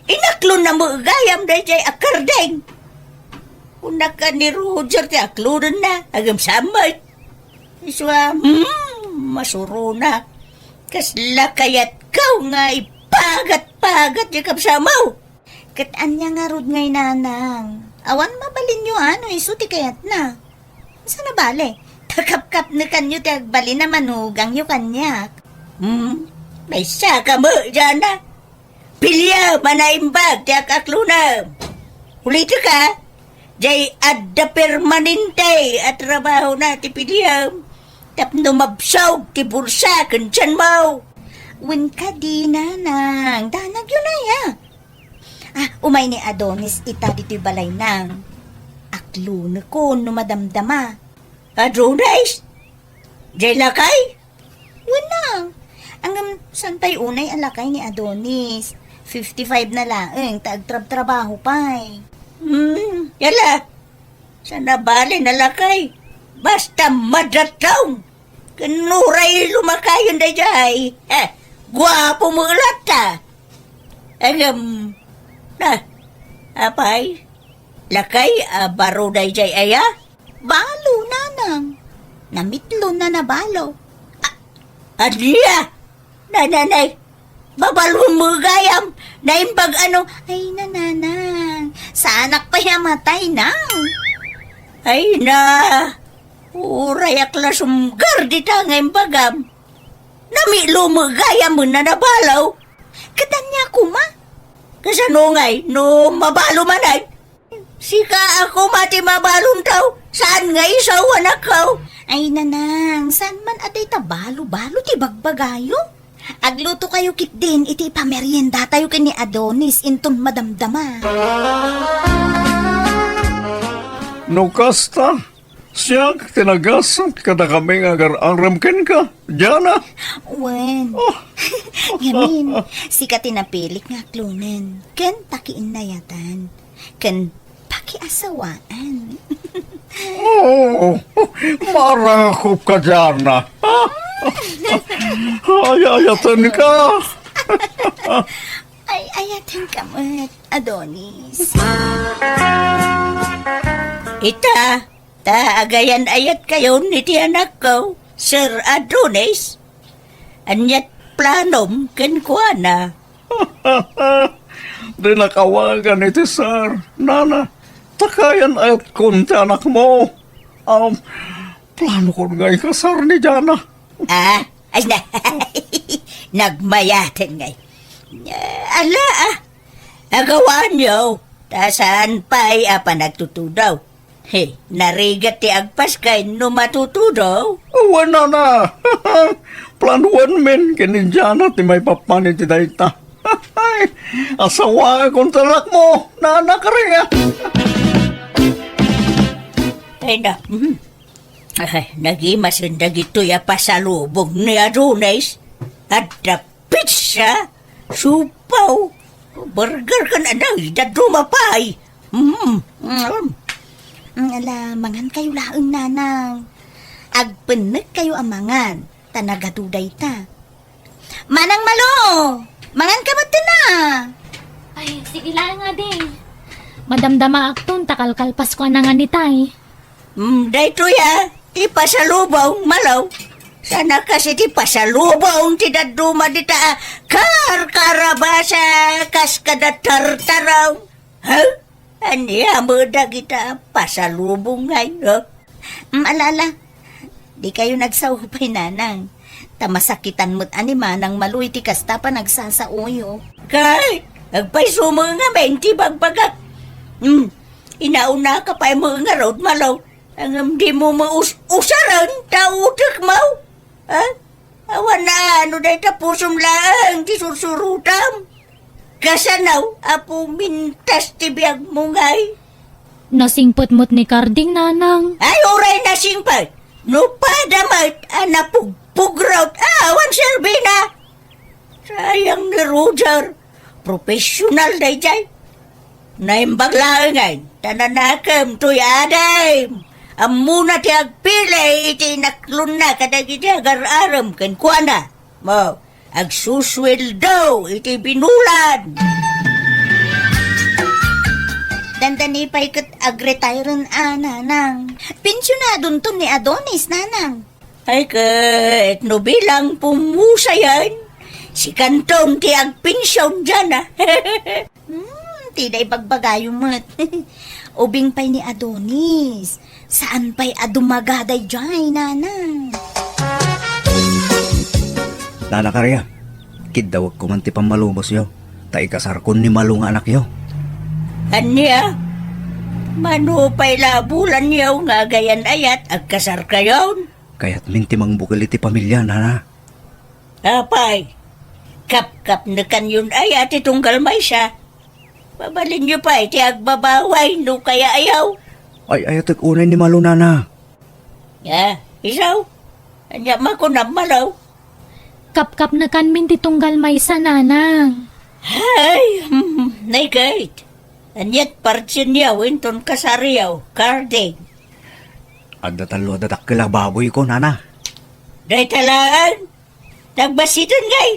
Inaklonna met gayam daydiay a Karding. Kunak a ni Roger ti aklonenna, agem sa met. Isu a, hmm, masurona. Kasla kayatko nga ipagat-pagat diay kabsatmo. Ket ania ngarud ngay, nanang? Awan mabalinyo a no isu ti kayatna. Saan a bale? Ta kapkapnekanyo ti agbalin a manugangyo kaniak. Hmm, maysaka met, Jana. Piliam a naimbag ti ak-aklonem. Ulitek a, diay adda permanente a trabahona ti piliam tapno mabsog ti bulsa ken tianmo. Wen kadi, nanang, danagyo nay a. Ah, umay ni Adonis ita ditoy balay, nang. Aklonekon no madamdama. Adonis? Diay lakay? Wen, nang. Ngem, saan pay unay a lakay ni Adonis? Fifty-five na laeng, ta agtrabtrabaho pay. Hmm, yala. Saan a bale a lakay? Basta madatong. Ken uray lumakayon daydiay. Eh, guapo met latta. Ngem, na, apay, lakay a baro daydiay aya? Balo, nanang. Namitlon a nabalo. A-, ania? Nananay, babalon met gayam, naimbag a no, ay, nananang, saanak pay a matay, nang. Ay na, urayak la sumgar dita nga imbagam. Namitlon met gayam a nabalo. Ket ania koma? Kasano ngay no mabalo manen? Sika a koma ti mabalonto, saan nga isu a anakko? Ay, nanang, saan man a dayta balo-balo ti bagbagayo? Aglutokayo ketdin iti pameriendatayo ken ni Adonis inton madamdama. No kasta, Siak ti nagasat kadakami nga agar-arem kenka, Jana. Wen. Oh. Ngamin, sika ti napilik nga aklonen ken pakiinnayatan ken pakiasawaan. Oh, marakop ka, Jana. Ay, ayaten ka. Ay, ayaten ka met, Adonis. Ita, ta agayan-ayat kayon iti anakko, Sir Adonis. Aniat planom kenkuana? Di nakawagan iti sir, nana. Ta agayan-ayatkon ti anakmo. Um, plano kon nga ikasar ni Jana. Ah, ay na. Nagmayaten ngay. Ala, ah. Agawanyo, ta saan pay a panagtutudaw. He, narigat ti agpaskay no matutudaw. Wen, nana. Planuenmin ken ni Jana ti maipapan iti dayta. Asawaakon ti anakmo, nana Karia. Ay na, mhm. Ay, nagimasen dagitoy a pasalubong ni Adonis. Adda pizza, siopao, burger ken anay, dadduma pay. Mm, mm. Mm, ala, mangan kayo laeng, nanang. Agpennek kayo a mangan, ta nagadu dayta. Manang Malo, mangan ka met, na. Ay, sige laeng, adi. Madamdamaakton ta kalkalpasko a nangan itay. Mm, daytoy a, ti pasalubong, Malo. Saan a kas iti pasalubong ti dadduma dita a karkarabasa kas kada tartaraw. Ha? Ania met dagita a pasalubong ngay, ha? Mm, ala, ala. Di kayo nagsao pay, nanang. Ta masakitan met a ni Manang Malo iti kasta panagsasaoyo. Kay, agpayso met ngamin ti bagbagak. Hmm, inauna ka pay met ngarud, Malo. Ngem dimo met us-, usaren ta utek mo. Ha? Awan a, no dayta pusom laeng ti sursurotam. Kasano a pumintas ti biagmo ngay? Nasingpet met ni Karding, nanang. Ay, uray nasingpet. No pada met a napugpugrot, awan serbina. Sayang ni Roger. Professional dayjay. Naimbag laengen, ta nanakem toy adim. Ammona ti agpili iti inaklonna kadagiti agar-arem kenkuana. Mo, agsusueldo iti binulan. Dandani pay ket agretire-en a, nanang. Pensionadonton ni Adonis, nanang. Ay ket, no bilang pumusayan, sikanton ti agpension diana. Hmm, ti da ibagbagayo met. Ubing pay ni Adonis. Saan pay a dumaga dayjay, nana? Nana Karia, kiddawek ko man ti pammalubosyo, ta ikasarkon ni Malo nga anakyo. Ania? Mano pay la a bulanyo nga agayan-ayat agkasarkayon? Kayatmin ti mangbukel iti pamilia, nana. Apay, kapkapnekanyon aya ti tunggal maysa? Mabalinyo pay ti agbabaway no kayaayo. Ay, ayatek unay ni Malo, nana. Ah, isu? Ania makunam, Malo? Kapkapnekanmin ti tunggal maysa, nanang. Ay, hmm, naigayt. Aniat partienyo inton kasaryo, Karding? Adda tallo a dadakkel a baboyko, nana. Dayta laeng? Nagbassiten ngay?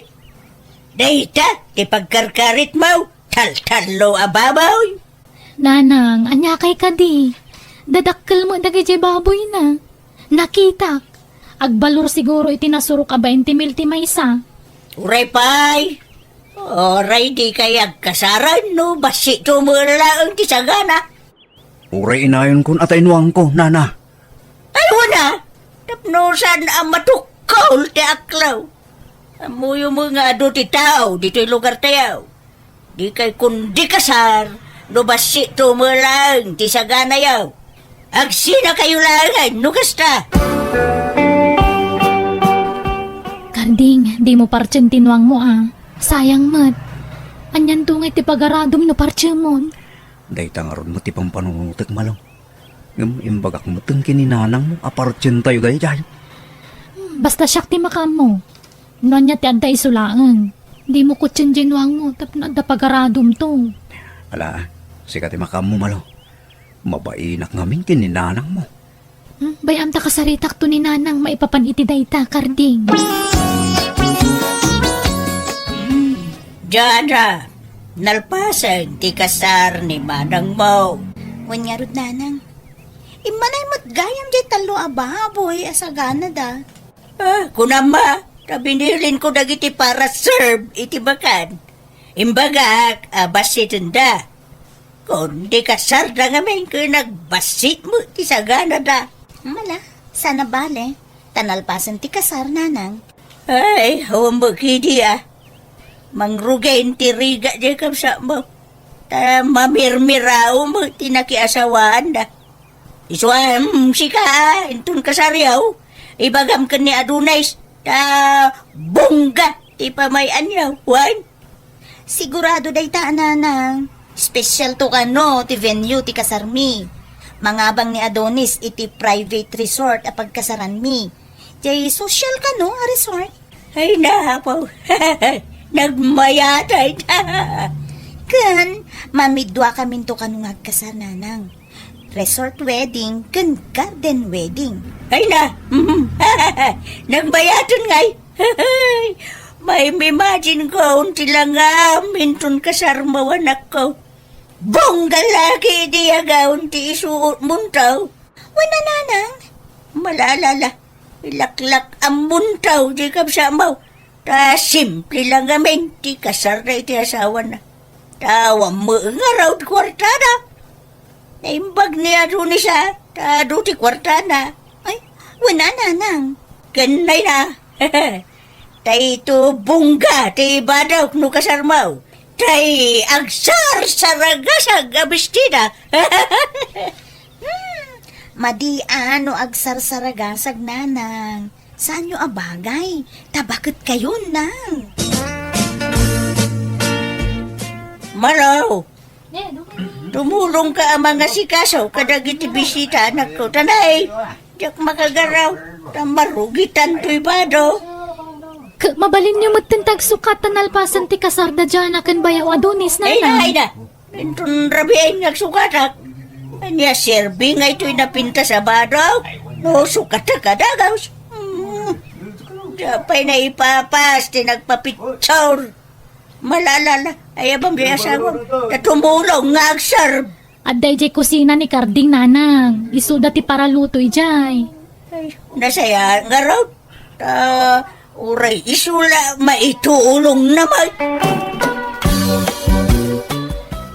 Dayta ti pagkarkaritmo, taltallo a baboy. Nanang, ania kay kadi? Dadakkel met dagiti baboyna. Nakitak. Agbalor siguro iti nasurok a bainte mil ti maysa. Uray pay. Uray dikay agkasaren no bassit met laeng ti sagana. Uray inayonkon a ta inuangko, nana. Ay, wen a, tapno saan a matukol ti aklaw. Ammoyo met nga adu ti tao ditoy lugartayo. Dikay kundi kasar no bassit met laeng ti saganayo. Agsinakayo laengen no kasta. Karding, dimo partien ti inuangmo a. Sayang met. Anianto ngay ti pagaradom no partiemon? Dayta ngarud met ti pampanunotek, Malo. Ngem imbagak metten ken ni nanangmo a parutientayo daydiay. Basta siak ti makaammo. No ania ti adda isu laeng. Dimo kutien diay nuangmo tapno adda pagaradomto. Ala, sika ti makaammo, Malo. Mabainak ngamin ken ni nanangmo. Hmm, bay-am ta kasaritakto ni nanang maipapan iti dayta, Karding. Diana, nalpasen ti kasar ni manangmo. Wen ngarud, nanang. Immanay met gayam diay tallo a baboy a saganada. Ah, kunam a, ta binilinko dagiti para serve iti bakan. Imbagak a bassitenda. Kundi kasarda ngamin ken agbassit met ti saganada. Mala, saan a bale, ta nalpasen ti kasar, nanang. Ay, awan met idi a. Mangrugay ti rigat diay kabsatmo. Ta mamirmiraw met ti nakiasawaanda. Isu a, em, sika a, inton kasaryo, ibagam ken ni Adonis, ta bongga ti pamay-anyo, wen? Sigurado dayta a, nanang. Specialto kano ti venue ti kasarmi. Mangabang ni Adonis iti private resort a pagkasaranmi. Diay social kano a resort. Ay, napaw. Nagmayat dayta. Ken, mamiduakaminto kano nga agkasar, nanang. Resort wedding ken garden wedding. Ay na, nagbayaten ngay. Maim-imagine ko ti langam inton kasarmo, anakko. Bongga laki idi agaon ti isuot muntaw. Wen a, nanang. Malalala, ilaklak a muntaw di kabsatmo. Ta simple lang ngamin ti kasarda iti asawana. Ta awan met ngarud kuartada. Naimbag ni Adonis a, ta adu ti kuartana. Ay, wen a, nanang. Ken nay na. Ta ito bongga ti ibadok no kasarmo. Tay agsarsaragasag a bestida. Hmm, madi a no agsarsaragasag, nanang. Saanyo a bagay, ta baket kayo, nang. Malo, tumulong ka a mangasikaso kadagiti bisita, anakko. Tanay, diak makagaraw, ta marugitan toy bado. K-, mabalinyo metten tagsukat ta nalpasen ti kasar da Diana ken bayaw Adonis, ay na, nanang. Ay na. Inton rabiin nga agsukatak. Ania, serbi nga itoy napintas a bado? No sukatak a dagus. Hmm. Diak pay naipapas ti nagpapitsor. Malalala, ay abam di asawam. Ta tumulong nga agserb. Adda idiay kusina ni Karding, nanang. Isuda ti paraluto idiay. Ay, nasaya ngarud. Ta, uray isu la maitulong naman.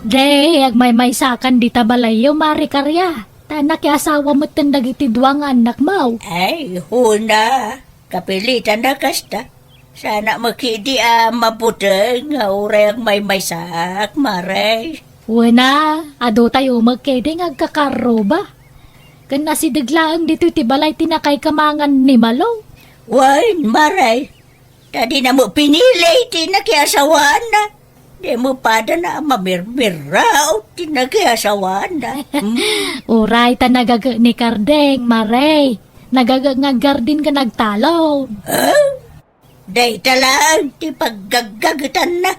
Di, agmaymaysakan dita balayyo, Mari Karia. Ta nakiasawa metten dagiti dua nga annakmo. Ay, huna. Kapilitan a kasta. Sana makidi a mabuteng nga uray agmaymaysak, Mare. Wen a, adu tayo makidi nga agkakarruba. Ken nasideg laeng ditoy ti balay ti nakaikamangan ni Malo. Wen, Mare, ta dina met pinili ti nakiasawaanna. Di met padana a mamirmiraw ti nakiasawaanna. Hmm. Uray ta nagaget ni Kardeng, Mare. Nagaget nga aggardin ken agtalon. Ah? Dayta laeng ti paggaggagetanna.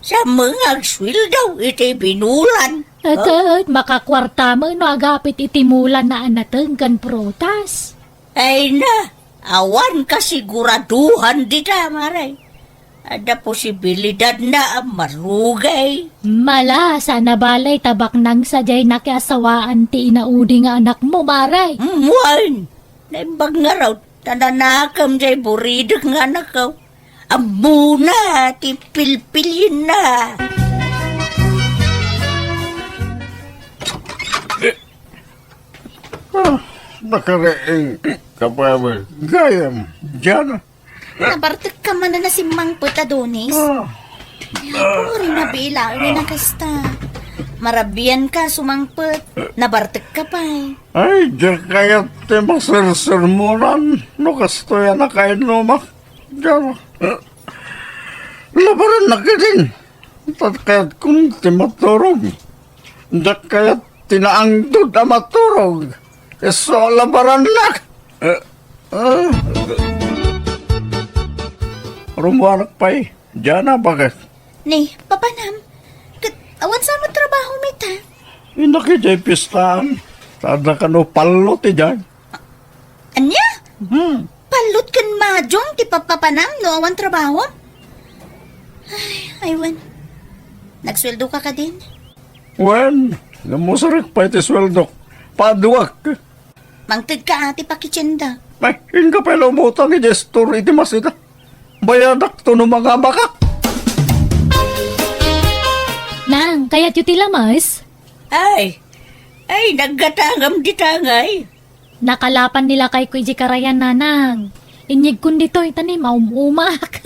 Sa mga agsueldo iti binulan. Ket makakuarta met no agapit iti mulanna a nateng ken prutas. Ay na, awan kasiguraduhan dita, Mare. Adda posibilidadna a marugay. Mala, sana balay ta baknang sadiay nakiasawaan ti inaudi nga anakmo, Mare. Mm, wen. Naimbag ngarud, ta nanakem diay buridek nga anakko. Ammona ti pilpilienna. Ah, nakariing ka pa ba? Gayam, Diana. Nabartek ka man a nasimmangpet, Adonis. Ah. Uri na bilaeng nga kasta. Marabian ka sumangpet. Nabartek ka pay. Ay, diak kayat ti masersermonan no kastoy a nakainuma. Diana. Labarennak idin. Diak kayat kun ti maturog. Diak kayat ti naangdod a maturog. Isu a labarannak. Eh, ah. Rummuanak pay. Diana, bakit? Ni, papanam. Ket awan sa met trabaho mi ta. Innak idiay pistaan. Sada kano pallo ti diay. Ania? Hmm. Pallut ken majong ti papapanam no awan trabaho? Ay, ay, wen. Nagsueldo ka kadin? Wen, namusarek pay ti sueldok. Paduak. Mangted ka, ati, pakitienda. Ay, inka pay la umutang iti store iti masida. Bayadak to no mangabakak. Nang, kayatyo ti lamas? Ay, ay, naggatangam di tangay. Nakalapan ni lakayko iti karayan, nanang. Inyegkon ditoy, ta ni maum-umak.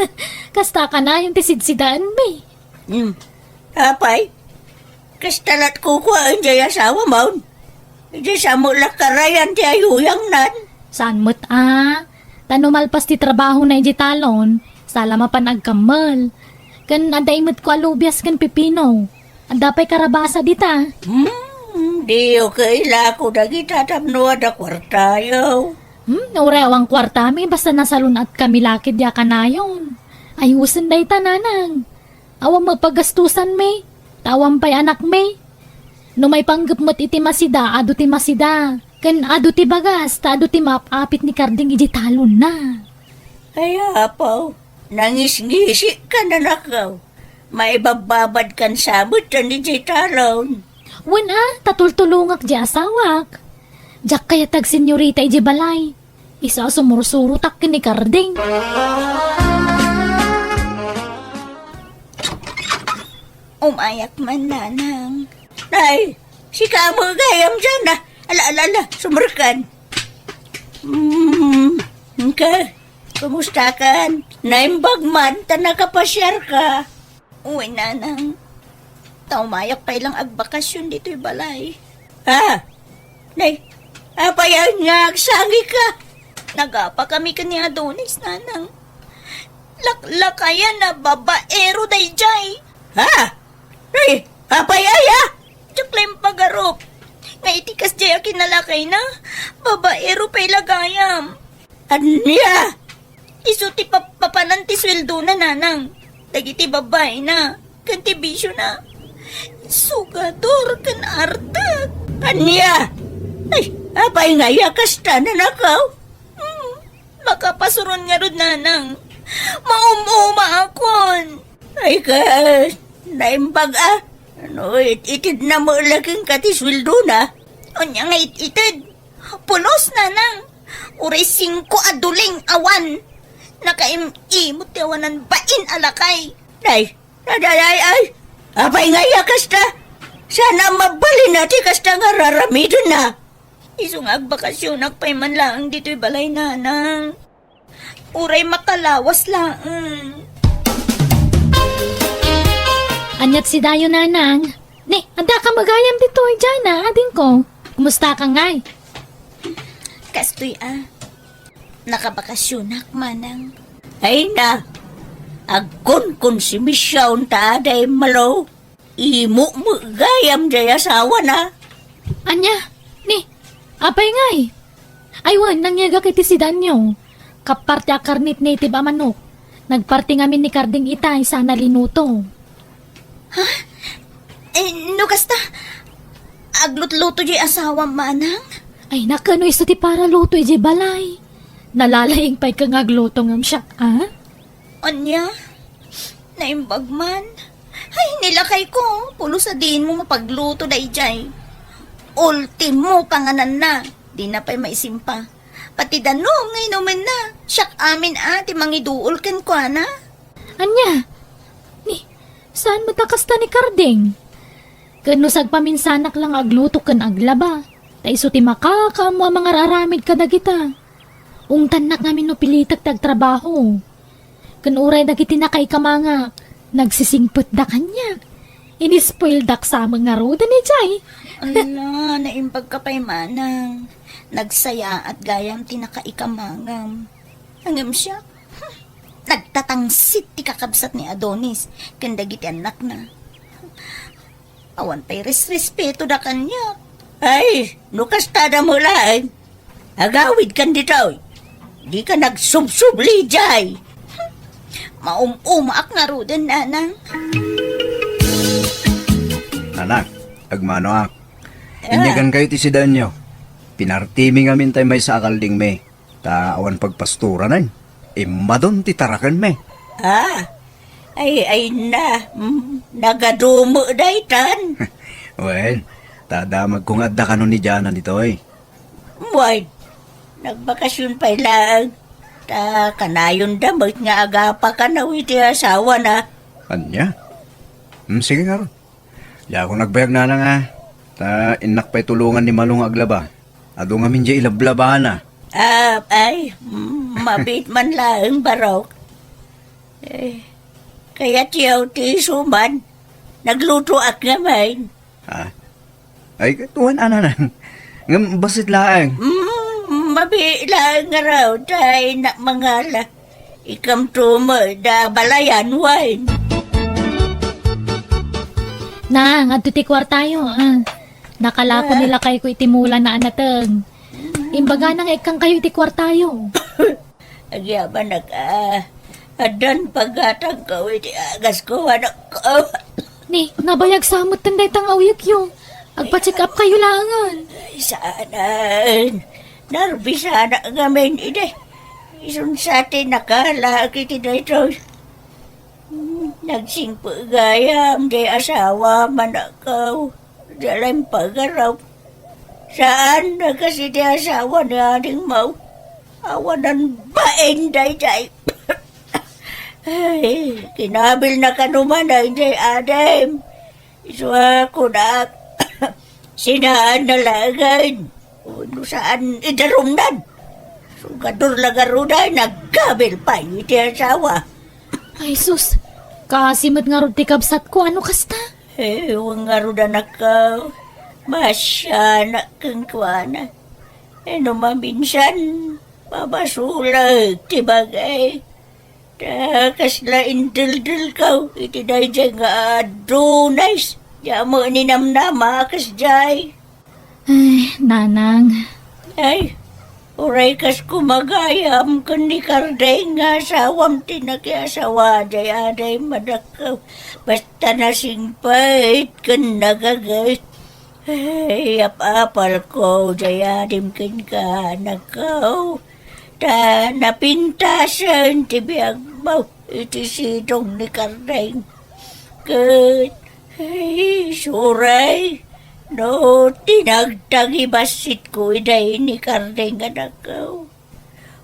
Kasta kanayon ti sidsidaanmi. Hmm. Apay, kasta lat kukuaen jay asawam? Iti sa met la karayan ti ayuyangnan? Saan met a? Ta no malpas ti trabahona iti talon, sala mapan agkammel. Ken adda imetko a lubias ken pipino. Adda pay karabasa dita. Hmm, diyo kailako dagita tapno adda kuartayo. Hmm, uray awan kuartami, basta nasalun-atkami la ket diak kanayon. Ayosen dayta, nanang. Awan met pagastusanmi, ta awan pay anakmi. No maipanggep met iti masida, adu ti masida. Ken adu ti bagas, ta adu ti maap-apit ni Karding iti talonna. Ay, apo, nangisngisik ka, nanakaw. Maibabbabad kan sabet ken iti talon. Wen a, ta tultulongak di asawak. Diak kayat agsenyorita iti balay. Isu a sumursurotak ken ni Karding. Umayak man, nanang. Ay, sika met gayam diay, a. Ala, ala, ala, sumurkan. Hmm, ka, kumusta kan? Naimbag man, ta nakapasiar ka. Uy, nanang. Ta umayak pay lang agbakasyon ditoy balay. Ha? Nay, apay nga agsangika? Nagapa kami ken ni Adonis, nanang. Laklakayan a babaero daydiay. Ha? Nay, apay aya? Diak la impagarup. Nga iti kasdiay a kinalakayna, babaero pay la gayam. Ania? Isu ti papapanan ti sueldona, nanang. Dagiti babaina, ken ti bisiona. Sugador ken artek. Ania? Ay, apay nga aya kasta, nanakaw? Hmm, makapasuron ngarud, nanang. Maum-umaakon. Ay, kas, naimbag a. Ano, it-itid na mo laging ka ti sueldona? Anya nga it-itid? Pulos, nanang. Uray singko a duling awan. Nakaim-imot ti awanan bain a lakay. Nay, nay, nay, ay, ay. Apay nga iya kasta? Sana mabalin na ti kasta nga raramidenna. Isu nga agbakasyonak pay man laeng ditoy balay, nanang. Uray makalawas laeng. Aniat si Dayo, nanang? Ni, adda ka met gayam ditoy, Jana, adingko. Kumusta ka ngay? Kastoy a. Nakabakasyonak, manang. Ay na, agkunkon si Michelle ta aday malo. Imo met gayam jay asawana. Ania? Ni, apay ngay? Ay wen, nangyegak iti sidanyo. Kappar ti akarnit native a manok. Nagparti ngamin ni Karding itay sana linuto. Ha? Eh, no kasta, aglutluto jay asawam, manang? Ay, nakano isu ti paraluto ijay balay? Nalalaing pay ka nga agluto ngem siak, a? Ania? Naimbag man. Ay, ni lakayko, pulos a diin mo mapagluto dayjay. Ultimo pangananna, dina pay maisimpa. Pati danum nga inumenna, siak amin a ti mangiduol kenkuana. Ania? Ni, saan met a kasta ni Karding? Ken no sagpaminsanak la nga agluto ken aglaba, ta isu ti makakaammo a mangararamid kadagita. Ungtannak ngamin no pilitek ti agtrabaho. Ken uray dagiti nakaikamangak, nagsisingpetda kaniak. Inispoildak sa met ngaruden ijay. Ala, naimbag ka pay manang. Nagsayaat gayam ti nakaikamangam. Ngem siak, hmm, nagtatangsit ti kakabsat ni Adonis ken dagiti annakna. Awan pay resrespetoda kaniak. Ay, no kasta da mo laeng, agawidkan ditoy. Dika nagsubsubli jay. Maum-umaak ngaruden, Nanang. Nanang, agmanoak. Ah. Inyagankayo ti sidaenyo. Pinartimi ngamin tay maysa a kaldingmi. Ta awan pagpastoranen. Immadon ti tarakenmi. Ah, ay, ay na, mm, nagadumo daytan. Wen, ta damagko nga adda kano ni Jana ditoy. Wen, nagbakasyon pay laeng. Ta kanayon da met nga agapakanaw iti asawana. Ania? Hmm, sige ngarud. Diakon agbayag, Nanang, a. Ta innak pay tulongan ni Malo nga aglaba. Adu ngamin diay ilablabana. Ah, ay, mm, mabiit man laeng, Barok. Eh, kayatyo ti isuman. Naglutoak ngamin. Ha? Ay, tuan, Nanang. Ngem bassit laeng. Mm, mabiit laeng ngarud, tay na mangala. Ikamto met da balayan, wen. Nang, adto ti kuartayo, ah. Nakalako ni lakayko iti mulana a nateng. Imbagana nga ikkangkayo iti kuartayo. Agyamanak, ah. Addan paggatangko iti agasko, anakko. Ni, nabayag sa metten dayta nga uyekyo. Agpa-check up kayo laengen. Ay, saanen. Narbisanak ngamin idi. Isun sa ti nakalaak iti daytoy. Hmm, nagsingpet gayam diay asawam, anakko. Diay la impagarup. Saan a kas iti asawa ni Ading Mau. Awanan bain daydiay. Ay, kinabilna kano man daydiay adim. Isu a kunak, sinaanna laengen. Wenno saan idarumnan. Sugador la ngarud ay nagkabil pay iti asawa. Ay, sus! Kaasi met ngarud ti kabsatko, ano kasta? Eh, wen ngarud, anakko. Masianak kenkuana. Eh, no maminsan, mabasolek ti bagay. Ta kasla indeldelko iti daydiay nga adunay. Diak met ninamnama a kasdiay. Ay, Nanang. Ay, uray kas kumagayam ken ni Kardeng nga asawam ti nakiasawa, diay adim, anakko. Basta nasingpet ken nagaget. Ay, apapalko, diay adim kenka, anakko. Ta napintasen ti biagmo iti sidong ni Kardeng. Ket, ay, isuray, no tinagtagibasitko idiay ni Kardeng, anakko,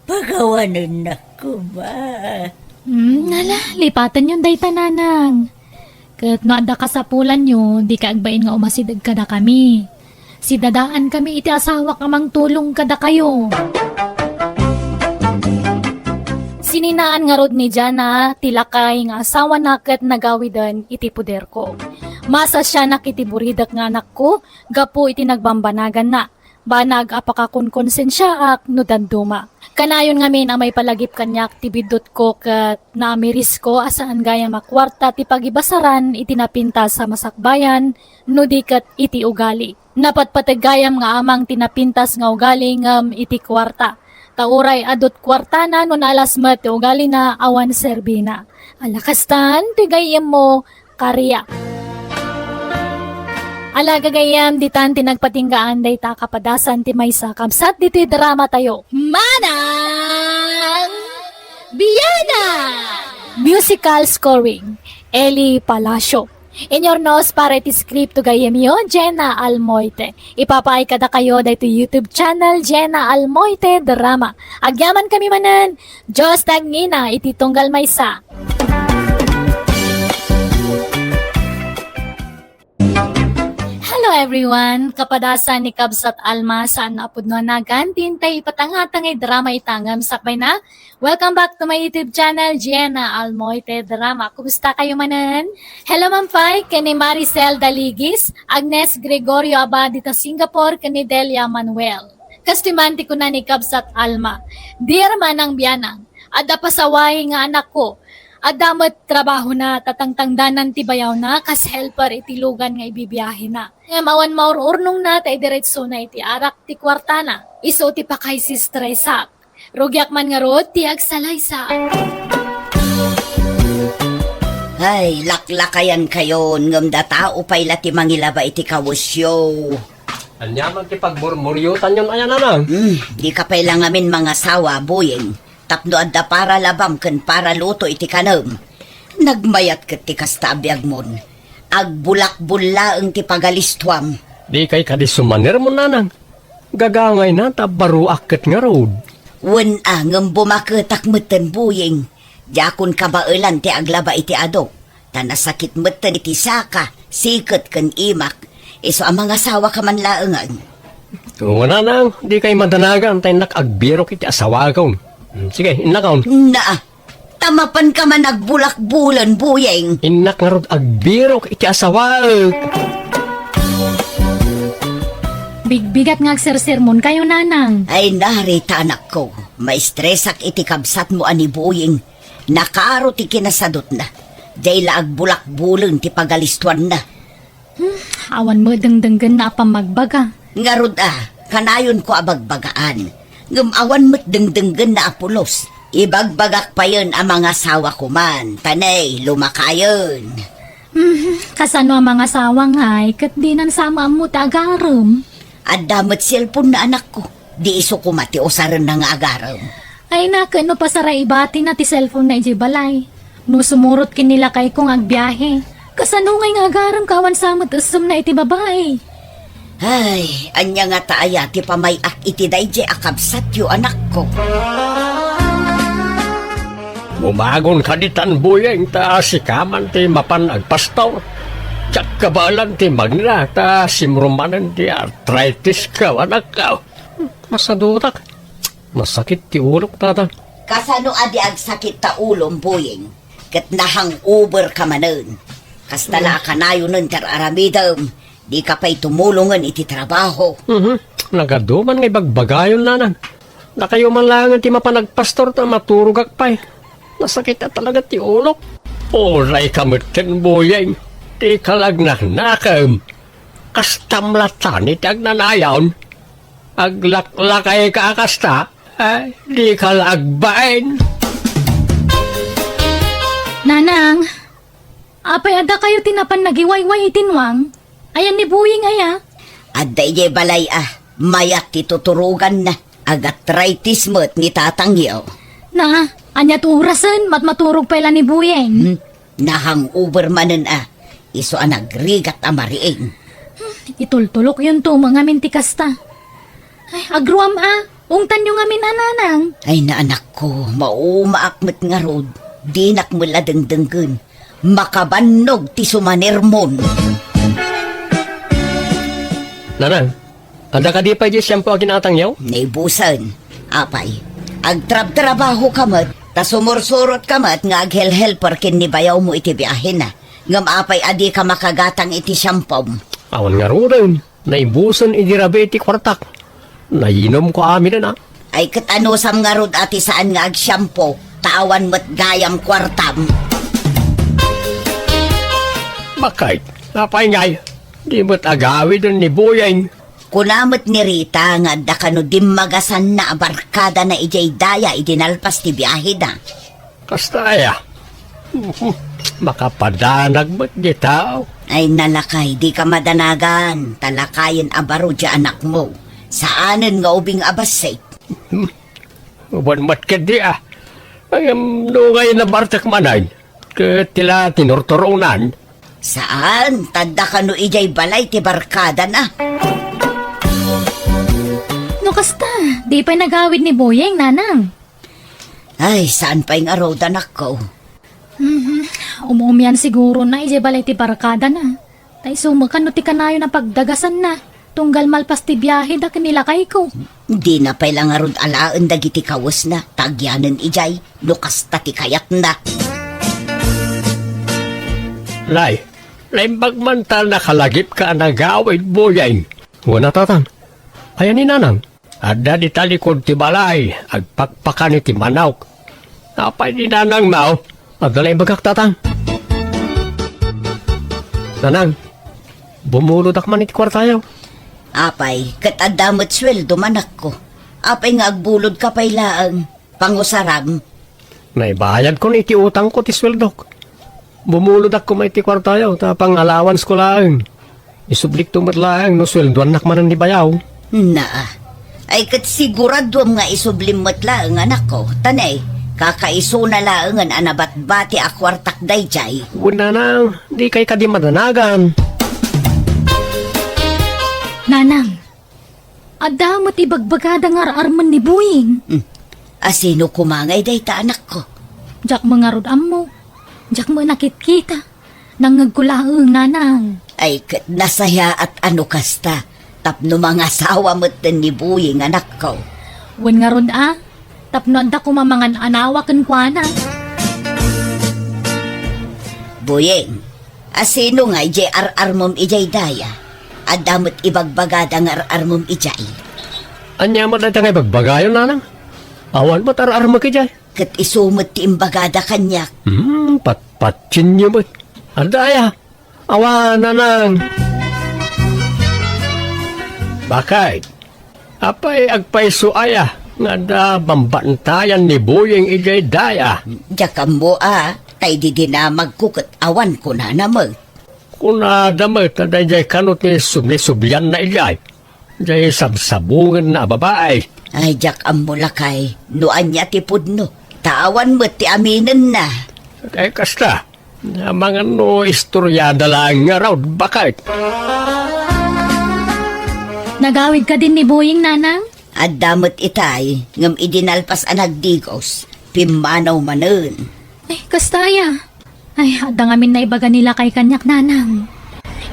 pagawanennak koma. Hmm, ala, lipatenyon dayta, Nanang. Ket no adda kasapulanyo, dika agbain nga umasideg kadakami. Sidadaankami iti asawak a mangtulong kadakayo. Sininaan ngarud ni Jana ti lakay nga asawana ket nagawiden iti poderko. Masasianak iti buridek nga anakko gapu iti nagbambanaganna. Banag a pakakonkonsensiaak no dadduma. Kanayon ngamin a maipalagip kaniak ti biddutko ket naamirisko a saan gayam a kuarta ti pagibasaran iti napintas a masakbayan no di ket iti ugali. Napatpateg gayam nga amang ti napintas nga ugali ngem iti kuarta. Ta uray adut kuartana no naalas met ti ugalina awan serbina. Ala kastan ti gayyemmo, Karia. Ala, gagayyem, ditan ti nagpatinggaan dayta a kapadasan ti maysa a kabsat ditoy drama tayo. Manang Biana! Musical scoring, Eli Palacio. Inyurnos para iti script to gayyemyo, Jenna Almoite. Ipapaay kadakayo daytoy YouTube channel, Jenna Almoite Drama. Agyaman kami manen, Dios ti agngina iti tunggal maysa. Hello everyone! Kapadasan ni Kabsat Alma, saan nga pudno a nagan, dintay ipatangtang nga drama ita ngem sakbay na. Welcome back to my YouTube channel, Gianna Almoite Drama. Kumusta kayo manen? Hello, Mampay, ken ni Maricel Daligis, Agnes Gregorio Abad dita Singapore, ken ni Delia Manuel. Kastoy man ti kuna ni Kabsat Alma, Dear Manang Bianang, adda pasaway nga anakko. Adda met trabahona ta tangtangdanan ti bayawna kas helper iti lugan nga ibibiahena. Ngem awan maur-urnongna ta idiretsona iti arak ti kuartana. Isu ti pakaisistresak. Rugiak man ngarud ti agsalaysa. Ay, laklakayankayon, ngem datao pay la ti mangilaba iti kawesyo. Ania man ti pagmurmuriotanyon aya, nanang? Hmm, dika pay la ngamin mangasawa, Boyeng. Tapno adda para labam ken para luto iti kanem. Nagmayat ket ti kasta a biagmon. Agbulakbul laeng ti pagalistuam. Dikay kadi sumanermon, nanang. Gagangayna ta baruak ket ngarud. Wen a, ngem bumaketak metten, Boyeng. Diakon kabaelan ti aglaba iti ado. Ta nasakit metten iti saka, siket ken imak. Isu a mangasawaka man laengen. Wen, nanang, dikay madanagan ta innak agbirok iti asawakon. Hmm, sige, innakon. Naa, ta mapanka man agbulakbulen, Boyeng. Innak ngarud agbirok iti asawaek. Bigbigat nga agsersermonkayo, nanang. Ay, narita, anakko. Maistresak iti kabsatmo a ni Boyeng. Nakaro ti kinasadutna. Diay la agbulakbulen ti pagalistuanna. Hmm, awan met dengdenggenna a pammagbaga. Ngarud a, kanayonko a bagbagaan. Ngem awan met dengdenggenna a pulos. Ibagbagak payen a mangasawako man, ta ne, lumakayen. Hmm, kasano a mangasawa ngay, ket dinan sa maammo ti agarem? Adda met cellphone na anakko. Di isu koma ti usarenna nga agarem. Ay, naken no pasaraibatina ti cellphone na idiay balay. No sumurot ken ni lakayko nga agbiahe, kasano ngay nga agarem ka awan sa met essemna iti babai? Ay, ania ngata aya ti pamay-ak iti daydiay a kabsatyo, anakko? Bumagon ka ditan, Boyeng, ta sika man ti mapan agpastor. Diak kabaelan ti magna, ta simrummanen ti arthritis ka, anakko. Masadutak. Masakit ti ulok, tata. Kasano a di agsakit ta ulom, Boyeng? Ket na-hangover ka manen. Kasta la a kanayonen ti ar-aramidem. Dika pay tumulongen iti trabaho. Mhm. Nagadu man nga ibagbagayon, nanang. Dakayo man laengen ti mapan agpastor ta maturogak pay. Nasakit a talaga ti ulok. Uray ka metten, Boyeng. Dika la agnanakem. Kastam latta ti agnanayon. Aglak-lakay ka a kasta, eh, dika la agbain. Nanang, apay adda kayo ti napan nagiwayway iti nuang? Ayan ni Boyeng aya? Adda idiay balay a, mayat ti tuturoganna. Agarthritis met ni tatangyo. Na, ania ti orasen, matmaturog pay la ni Boyeng? Hmm? Na-hangover manen a, isu a nagrigat a mariing. Hmm, itultulokyonto met ngamin ti kasta. Ay, agruam a, ungtanyo ngamin a, nanang. Ay, naanakko, maumaak met ngarud, dinak met la dengdenggen. Makabannog ti sumanermon. Nanang, adda kadi pay diay shampoo a kinatangyo? Naibusen. Apay, agtrabtrabaho ka met, ta sumursurot ka met nga aghelhelper ken ni bayawmo iti biahena. Ngem apay a dika makagatang iti shampoo? Awan ngaruden. Naibusen idi rabii ti kuartak. Nayinomko amin a. Ay, ket anusam ngarud a ti saan nga agshampoo, ta awan met gayam kuartam. Bakit? Apay ngay? Di met agawiden ni Boyeng. Kuna met ni Rita nga adda kano dimmagasanna a barkadana idiay daya idi nalpas ti biaheda. Kasta aya. Makapadanag met diay tao. Ay, nalakay, dika madanagan. Ta lakayen a baro diay anakmo. Saanen nga ubing a bassit. Wen met ketdi a. Ay, um, no ngay nabartek manen, ket ti la tinurturonan. Saan, ta adda kano idiay balay ti barkadana. No kasta, di pay nagawid ni Boyeng, nanang. Ay, saan pay ngarud, anakko? Mhm. Um-umian sigurona idiay balay ti barkadana. Ta isu met kano ti kanayon a pagdagasanna, tunggal malpas ti biaheda ken ni lakayko. Dina pay la ngarud alaen dagiti kawesna, ta agyanen idiay, no kasta ti kayatna. Lay, naimbag man ta nakalagipka a nagawid, Boyeng. Wen a, tatang. Aya ni nanang? Adda dita likud ti balay, agpakpakan iti manok. Apay ni nanangmo? Adda la imbagak, Tatang. Nanang, bumulodak man iti kuartayo. Apay, ket adda met sueldo, anakko. Apay nga agbulodka pay laeng? Pangusaram. Naibayadkon iti utangko ti sueldok. Bumulodak koma iti kuartayo, ta pang-allowance ko laeng. Isublikto met laeng no sueldoannak manen ni bayaw. Naa. Ay, ket siguraduam nga isublim met laeng, anakko. Ta ne, kakaisuna laengen a nabatbati a kuartak daydiay. Wen, nanang, dikay kadi madanagan. Nanang, adda met ibagbagada nga ar-armen ni Boying. Hmm. Asino koma ngay dayta, anakko? Diak met ngarud ammo. Diak met nakitkita. Nangngegko laeng, nanang. Ay, ket nasayaat a no kasta, tapno mangasawa metten ni Boying, anakko. Wen ngarud a, tapno adda koma mangan-anawa kenkuana. Boying, asino ngay diay ar-armem idiay daya? Adda met ibagbagada nga ar-armem idiay. Ania met dayta nga ibagbagayo, nanang? Awan met ar-armek idiay. Ket isu met ti imbagada kaniak. Hmm, patpatienyo met. Adda aya? Awan, nanang. Bakit? Apay agpayso aya nga adda bambantayan ni Boying idiay daya? Diak ammo a, tay di dinamagko ket awan kunana met. Kunada met a daydiay kano ti subli-sublianna idiay. Jay sabsabungenna a babai. Ay, diak ammo, lakay, no ania ti pudno, ta awan met ti aminenna. Ay, kasta, amangan no istoriada laeng ngarud, bakit? Nagawid kadin ni Boying, nanang? Adda met itay, ngem idi nalpas a nagdigos, pimmanaw manen. Ay, kasta aya? Ay, adda ngamin naibaga ni lakay kaniak, nanang.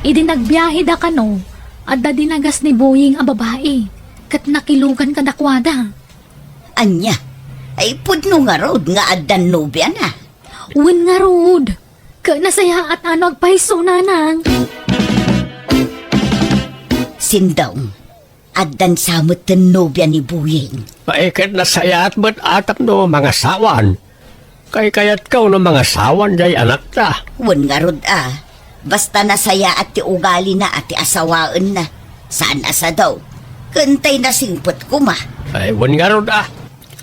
Idi nagbiaheda kano, adda dinagas ni Boying a babai, ket nakilugan kadakuada. Ania? Ay, pudno ngarud nga addan nobiana? Wen ngarud. Ket nasayaat a no agpayso, nanang. Sindong. Addan sa metten nobia ni Boying. Ay, ket nasayaat met a tapno mangasawan. Kaykayatkaw no mangasawan jay anakta. Wen ngarud a, basta nasayaat ti ugalina a ti asawaenna. Saan a sadaw. Ken tay nasingpet koma. Ay, wen ngarud a.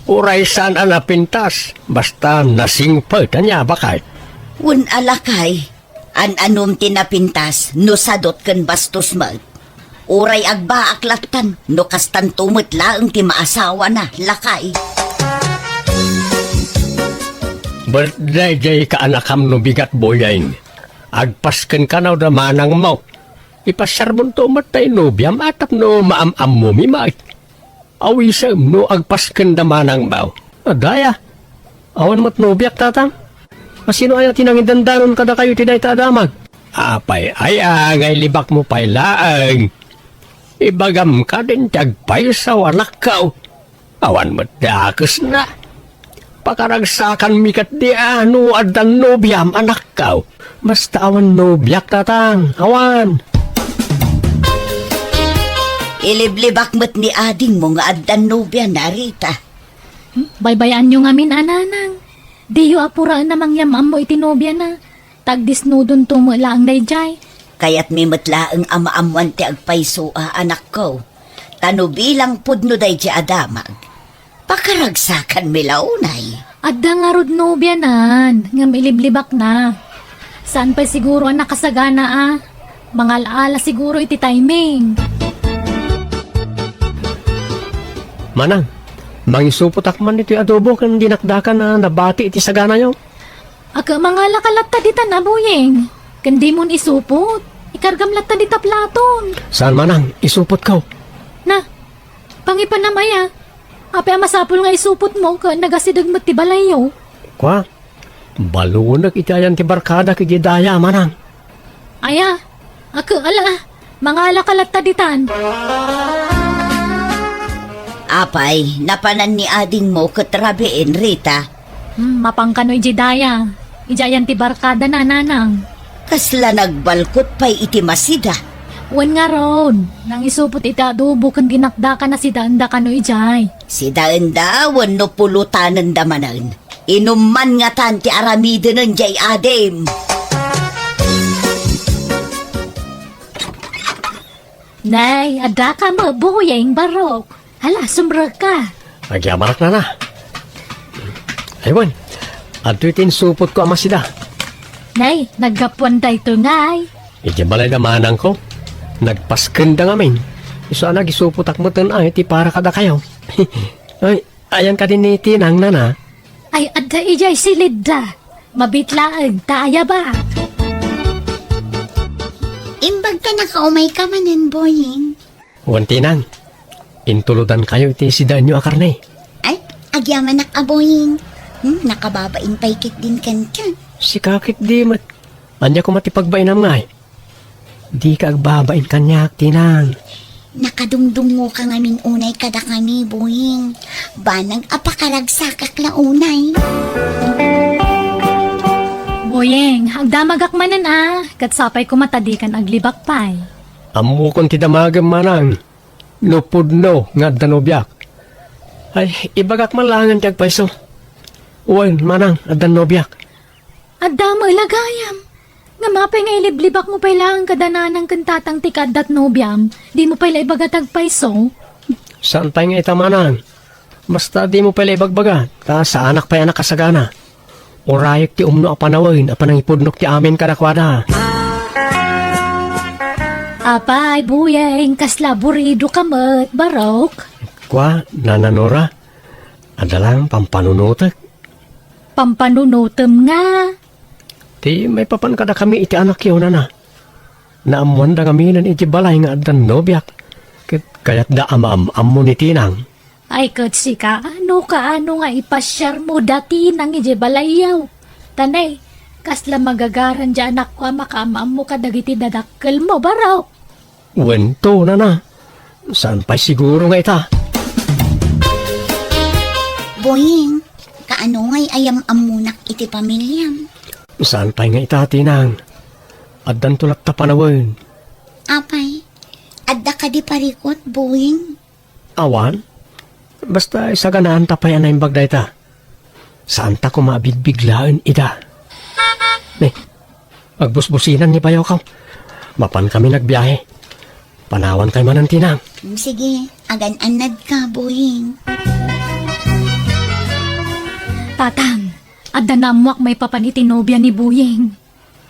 Uray saan a napintas, basta nasingpet, ania, bakit? Wen a, lakay. An-anom ti napintas no sadot ken bastos met. Uray agbaak lattan no kastanto met laeng ti maasawana, lakay. Birthday jay kaanakam no bigat, Boying. Agpasken kano da manangmo. Ipasiarmonto met tay nobiam a tapno maam-ammomi met. Awisem no agpasken da manangmo. Adda aya? Awan met nobiak, Tatang. Asino aya ti nangidandanon kadakayo iti dayta a damag? Apay aya nga ilibakmo pay laeng? Ibagam kadin ti agpayso, anakko. Awan met dakesna. Pakaragsakanmi ketdi a no addan nobiam, anakko. Basta awan nobiak, Tatang. Awan. Iliblibak met ni adingmo nga addan nobiana, Rita. Hmm? Baybay-anyo ngamin a, nanang. Diyo apuraen a mangyam-ammo iti nobiana. Ta agdisnudonto met laeng daydiay. Kayatmi met laeng a maammoan ti agpayso a, anakko. Ta no bilang pudno daydiay a damag, pakaragsakanmi la unay. Adda ngarud nobianan, ngem iliblibakna. Saan pay siguro a nakasagana a. Mangal-ala siguro iti timing. Manang, mangisupotak man iti adobo ken dinakdakan a nabati iti saganayo. Aga, mangalaka latta ditan a, Boying. Ken dimon isupot. Ikargam latta dita platon. Saan, manang, isupotko. Na, pangipanam aya. Apay a masapul nga isupotmo ken nagasideg met ti balayyo. Kua, balunek iti ayan ti barkadak idiay daya, manang. Aya, aga, ala, mangalaka latta ditan. Apay, napanan ni adingmo ket rabiin, Rita? Hmm, mapan kano idiay daya. Idiay ayan ti barkadana, nanang. Kasla nagbalkot pay iti masida. Wen ngarud, nangisupot iti adobo ken dinakdakan a sidaenda kano idiay. Sidaenda wenno pulotanenda manen? Inumman ngatan ti aramidenen jay adim. Nay, adda ka met Boyeng, barok. Hala, sumrekka. Agyamanak, nana. Ay, wen, adtoy ti insupotko a masida. Nay, naggapuan daytoy ngay. Idiay balay da manangko. Nagpaskenda ngamin. Isu a nagisupotak metten ay ti para kadakayo. Ay, ayan kadi ni Tinang, nana? Ay, adda idiay silidda. Mabitlaeng ta ayaba. Imbag ta nakaumayka manen, Boyeng. Wen, Tinang, intulodankayo iti sidaenyo a karne. Ay, agyamanak a Boyeng. Hmm, nakababain pay ketdin kenka. Sika ketdi met. Ania koma ti pagbainam ngay? Dika agbabain kaniak, Tinang. Nakadungdungngoka ngamin unay kadakami, Boyeng. Banag a pakaragsakak la unay. Boyeng, agdamagak manen a, ket sapay koma ta dikan aglibak pay. Ammokon ti damagem, manang. No pudno nga adda nobiak. Ay, ibagak man laengen ti agpayso. Wen, manang, adda nobiak. Adda met la gayam. Ngem apay nga iliblibakmo pay laeng kada nanang ken tatang ti kaaddat nobiam? Dimo pay la ibaga ti agpayso? Saan pay nga ita, manang. Basta dimo pay la ibagbaga, ta saanak pay a nakasagana. Urayek ti umno a panawen a panangipudnok ti amin kadakuada. Apay, Boyeng, kasla aburidoka met, barok? Kua, Nana Nora, adda laeng pampanunotek. Pampanunotem nga? Ti maipapan kadakami iti anakyo, nana. Naammoanda ngaminen iti balay nga adda nobiak, ket kayatda a maam-ammo ni Tinang. Ay, ket sika, no kaano nga ipasiarmo da Tinang iti balayyo? Ta ne, kasla magagaran ti anakko a makaam-ammo kadagiti dadakkelmo, barok? Wen to, nana. Saan pay siguro nga ita? Boyeng, kaano ngay a yam-ammonak iti pamiliam? Saan pay nga ita, Tinang. Addanto latta panawen. Apay, adda kadi parikut, Boyeng? Awan. Basta isaganaanta pay a naimbag dayta. Saanta koma a bigbiglaen ida. Ne, agbusbusinan ni bayokaw. Mapankami nagbiahe. Panawankayo manen, Tinang. Sige, agan-annadka, Boyeng. Tatang, adda naammoak maipapan iti nobia ni Boyeng.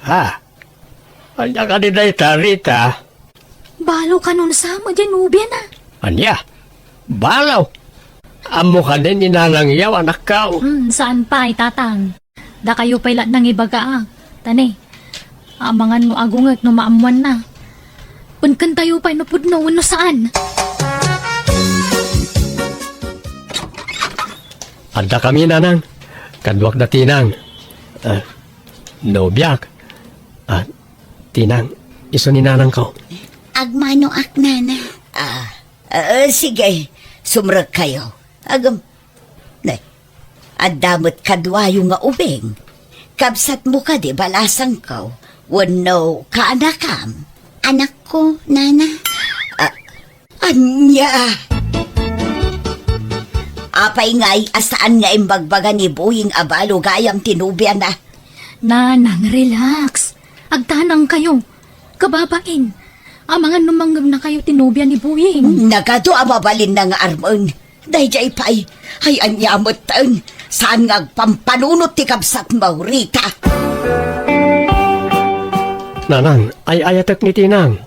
Ha? Ania kadi dayta, Rita? Balo kanon sa met diay nobiana. Ania? Balo? Ammo kadi ni Nanang Yaw, anakko? Hmm, saan pay, Tatang. Dakayo pay la nangibagaak. Ta ne, amangan no agunget no maammoanna. Penkentayo pay no pudno wenno saan. Addakami, Nanang. Kaduak da Tinang. Ah, nobiak. Ah, Tinang, isu ni nanangko. Agmanoak, nana. Ah, ah, sige, sumrekkayo. Agam, ne, adda met kaduayo nga ubing. Kabsatmo kadi balasangko, wenno kaanakam? Anakko, nana. Ah, Ania? Apay ngay a saan nga imbagbaga ni Boyeng a balo gayam ti nobiana? Nanang, relax. Agtanangkayo. Kababain. Amangan no mangngebnakayo ti nobia ni Boyeng. Nagadu a mabalinna nga armen. Daydiay pay. Ay, ania metten. Saan nga agpampanunot ti kabsatmo, Rita? Nanang, ay-ayatek ni Tinang.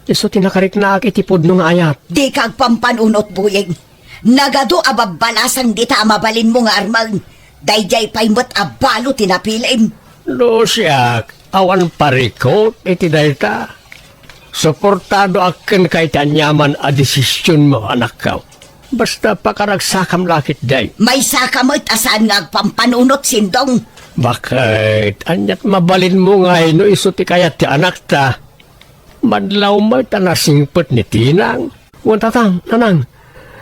Isu ti nakariknaak iti pudno nga ayat. Dika agpampanunot, Boyeng. Nagadu a babbalasang dita a mabalinmo nga armen. Daydiay pay met a balo ti napilim. No siak, awan parikut iti dayta. Suportadoak kenka iti aniaman a desisionmo, anakko. Basta pakaragsakam la ketdi. Maysaka met a saan nga agpampanunot, Sindong. Baket, aniat mabalinmo ngay no isu ti kayat ti anakta? Madlaw met a nasingpet ni Tinang. Wen, Tatang, Nanang,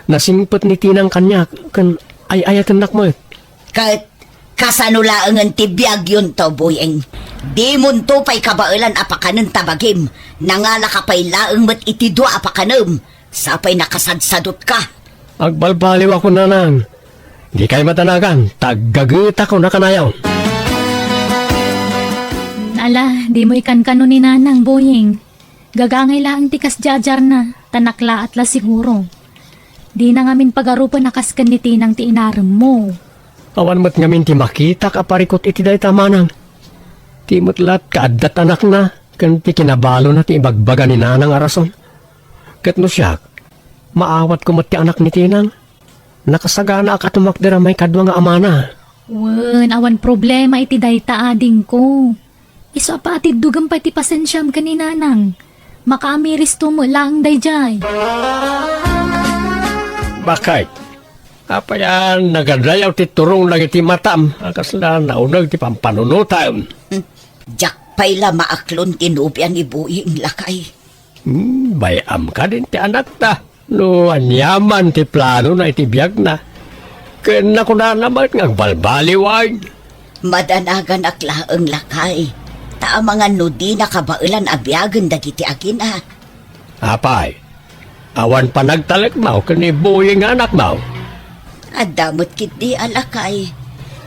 nasingpet ni Tinang kaniak ken ay-ayatennak met. Ket kasano laengen ti biagyonto, Boyeng? Dimonto pay kabaelan a pakanen ta bagim. Nangalaka pay laeng met iti dua a pakanem. Sapay nakasadsadutka. Agbalbaliwakon, Nanang. Dikay madanagan, ta aggagetak a kanayon. Ala, dimo ikankano ni Nanang, Boying. Gagangay laeng ti kasdiadiarna, ta naklaat la siguro. Dina ngamin pagarupen a kas ken ni Tinang ti inaremmo. Awan met ngamin ti makitak a parikut iti dayta, Manang. Ti met latta adda ti anakna, ken ti kinabalona ti ibagbaga ni Nanang a rason. Ket no siak, maawatko met ti anak ni Tinang. Nakasaganaak a tumakder a maikadua nga amana. Wen, awan problema iti dayta, adingko. Isu a paatiddogem pay ti pasensiam ken ni Nanang. Makaamiristo met laeng daydiay. Bakit? Apay a nagadayaw ti turong dagiti matam a kasla nauneg ti pampanunotam? Hmm. Diak pay la maaklon ti nobia ni Boying, lakay. Hmm, bay-am kadin ti anakta. No aniaman ti planona iti biagna, ken nakunana met nga agbalbaliwen. Madanaganak laeng, lakay, ta amangan no dina kabaelan a biagen dagiti agina. Apay, awan panagtalekmo ken ni Boying nga anakmo? Adda met ketdi a lakay.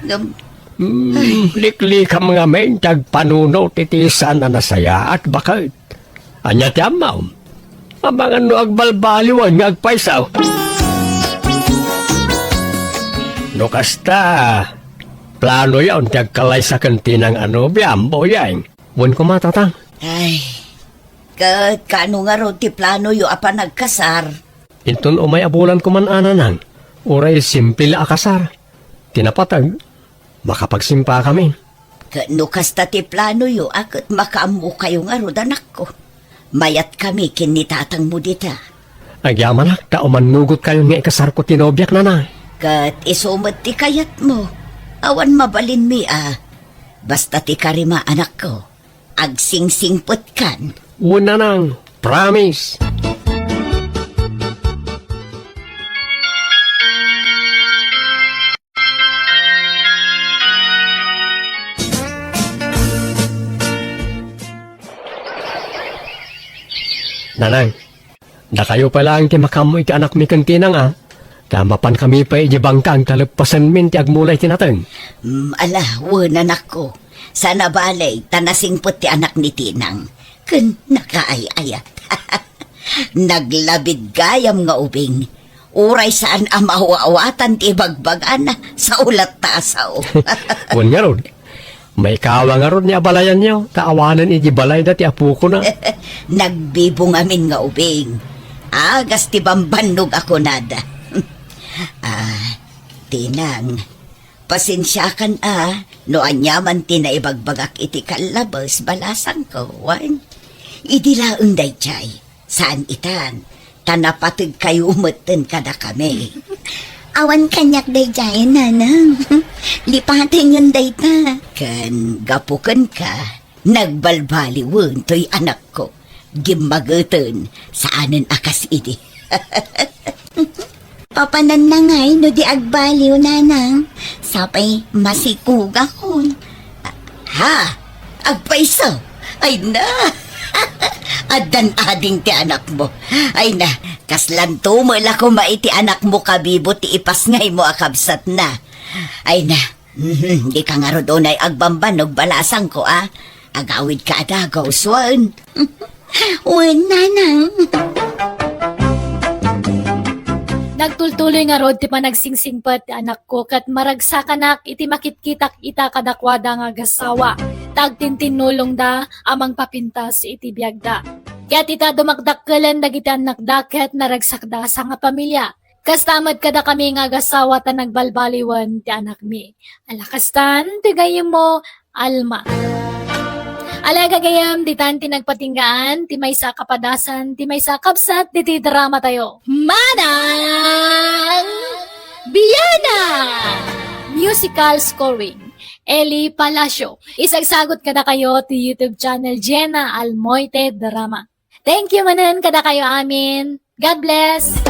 Ngem, hmm, liklikam ngamin ti agpanunot iti saan a nasayaat, baket. Ania ti ammom? Amangan no agbalbaliwen nga agpayso. No kasta, planoyon ti agkalaysa ken Tinang a nobiam, Boying? Wen koma, Tatang. Ay, ket kaano ngarud ti planoyo a panagkasar? Inton umay a bulan koman a, Nanang, uray simple la a kasar. Ti napateg, makapagsimpakami. Ket no kasta ti planoyo a ket makaammokayo ngarud, anakko, mayatkami ken ni tatangmo dita. Agyamanak ta umannugotkayon nga ikasarko ti nobiak, Nanang. Ket isu met ti kayatmo. Awan mabalinmi a. Basta ti karima, anakko. Agsingsingpetkan. Wen, Nanang. Promise. Nanang, dakayo pay laeng ti makaammo iti anakmi ken Tinang a, ta mapankami pay idiay bangkang ta leppasenmin ti agmula iti nateng. Mm, ala, wen, anakko. Saan a bale, ta nasingpet ti anak ni Tinang. Ken nakaay-ayat. Naglabid gayam nga ubing. Uray saan a maaw-awatan ti ibagbagana, sao latta a sao. Wen ngarud, maikawa ngarud ni abalayanyo, ta awanen iti balayda ti apokona. Nagbibungamin nga ubing. Agas ti bambannog a kunada. Ah, Tinang, pasensiakan a, no aniaman ti naibagbagak iti kallabes, balasangko, wen? Idi laeng daydiay, saan itan, ta napategkayo metten kadakami. Awan kaniak daydiay, Nanang. Lipatenyon dayta. Ken gapu kenka, nagbalbaliwen toy anakko. Gimmageten, saanen a kas idi. Papananna ngay no di agbaliw, Nanang. Sapay masikugakon. Ha? Agpayso? Ay na! Addan ading ti anakmo. Ay na, kaslanto met la koma iti anakmo kabibo ti ipasngaymo a kabsatna. Ay na, mhm, dika ngarud unay agbambannog, balasangko a. Agawidka a dagus, wen? Wen, Nanang. Nagtultuloy ngarud ti panagsingsingpet ti anakko ket maragsakanak iti makitkitak ita kadakuada nga agassawa, ta agtintinnulongda a mangpapintas iti biagda. Ket ita, dumakdakkelen dagiti annakda ket naragsakda a sangapamilia. Kasta met kadakami nga agassawa ta nagbalbaliwen ti anakmi. Ala kastan ti gayyemmo, Alma. Ala gagayyem, ditan ti nagpatinggaan ti maysa a kapadasan, ti maysa a kabsat diti dramatayo. Manang Biana! Musical scoring, Eli Palacio. Isagsagot kadakayo ti YouTube channel Jenna Almoite Drama. Thank you manen kadakayo amin. God bless!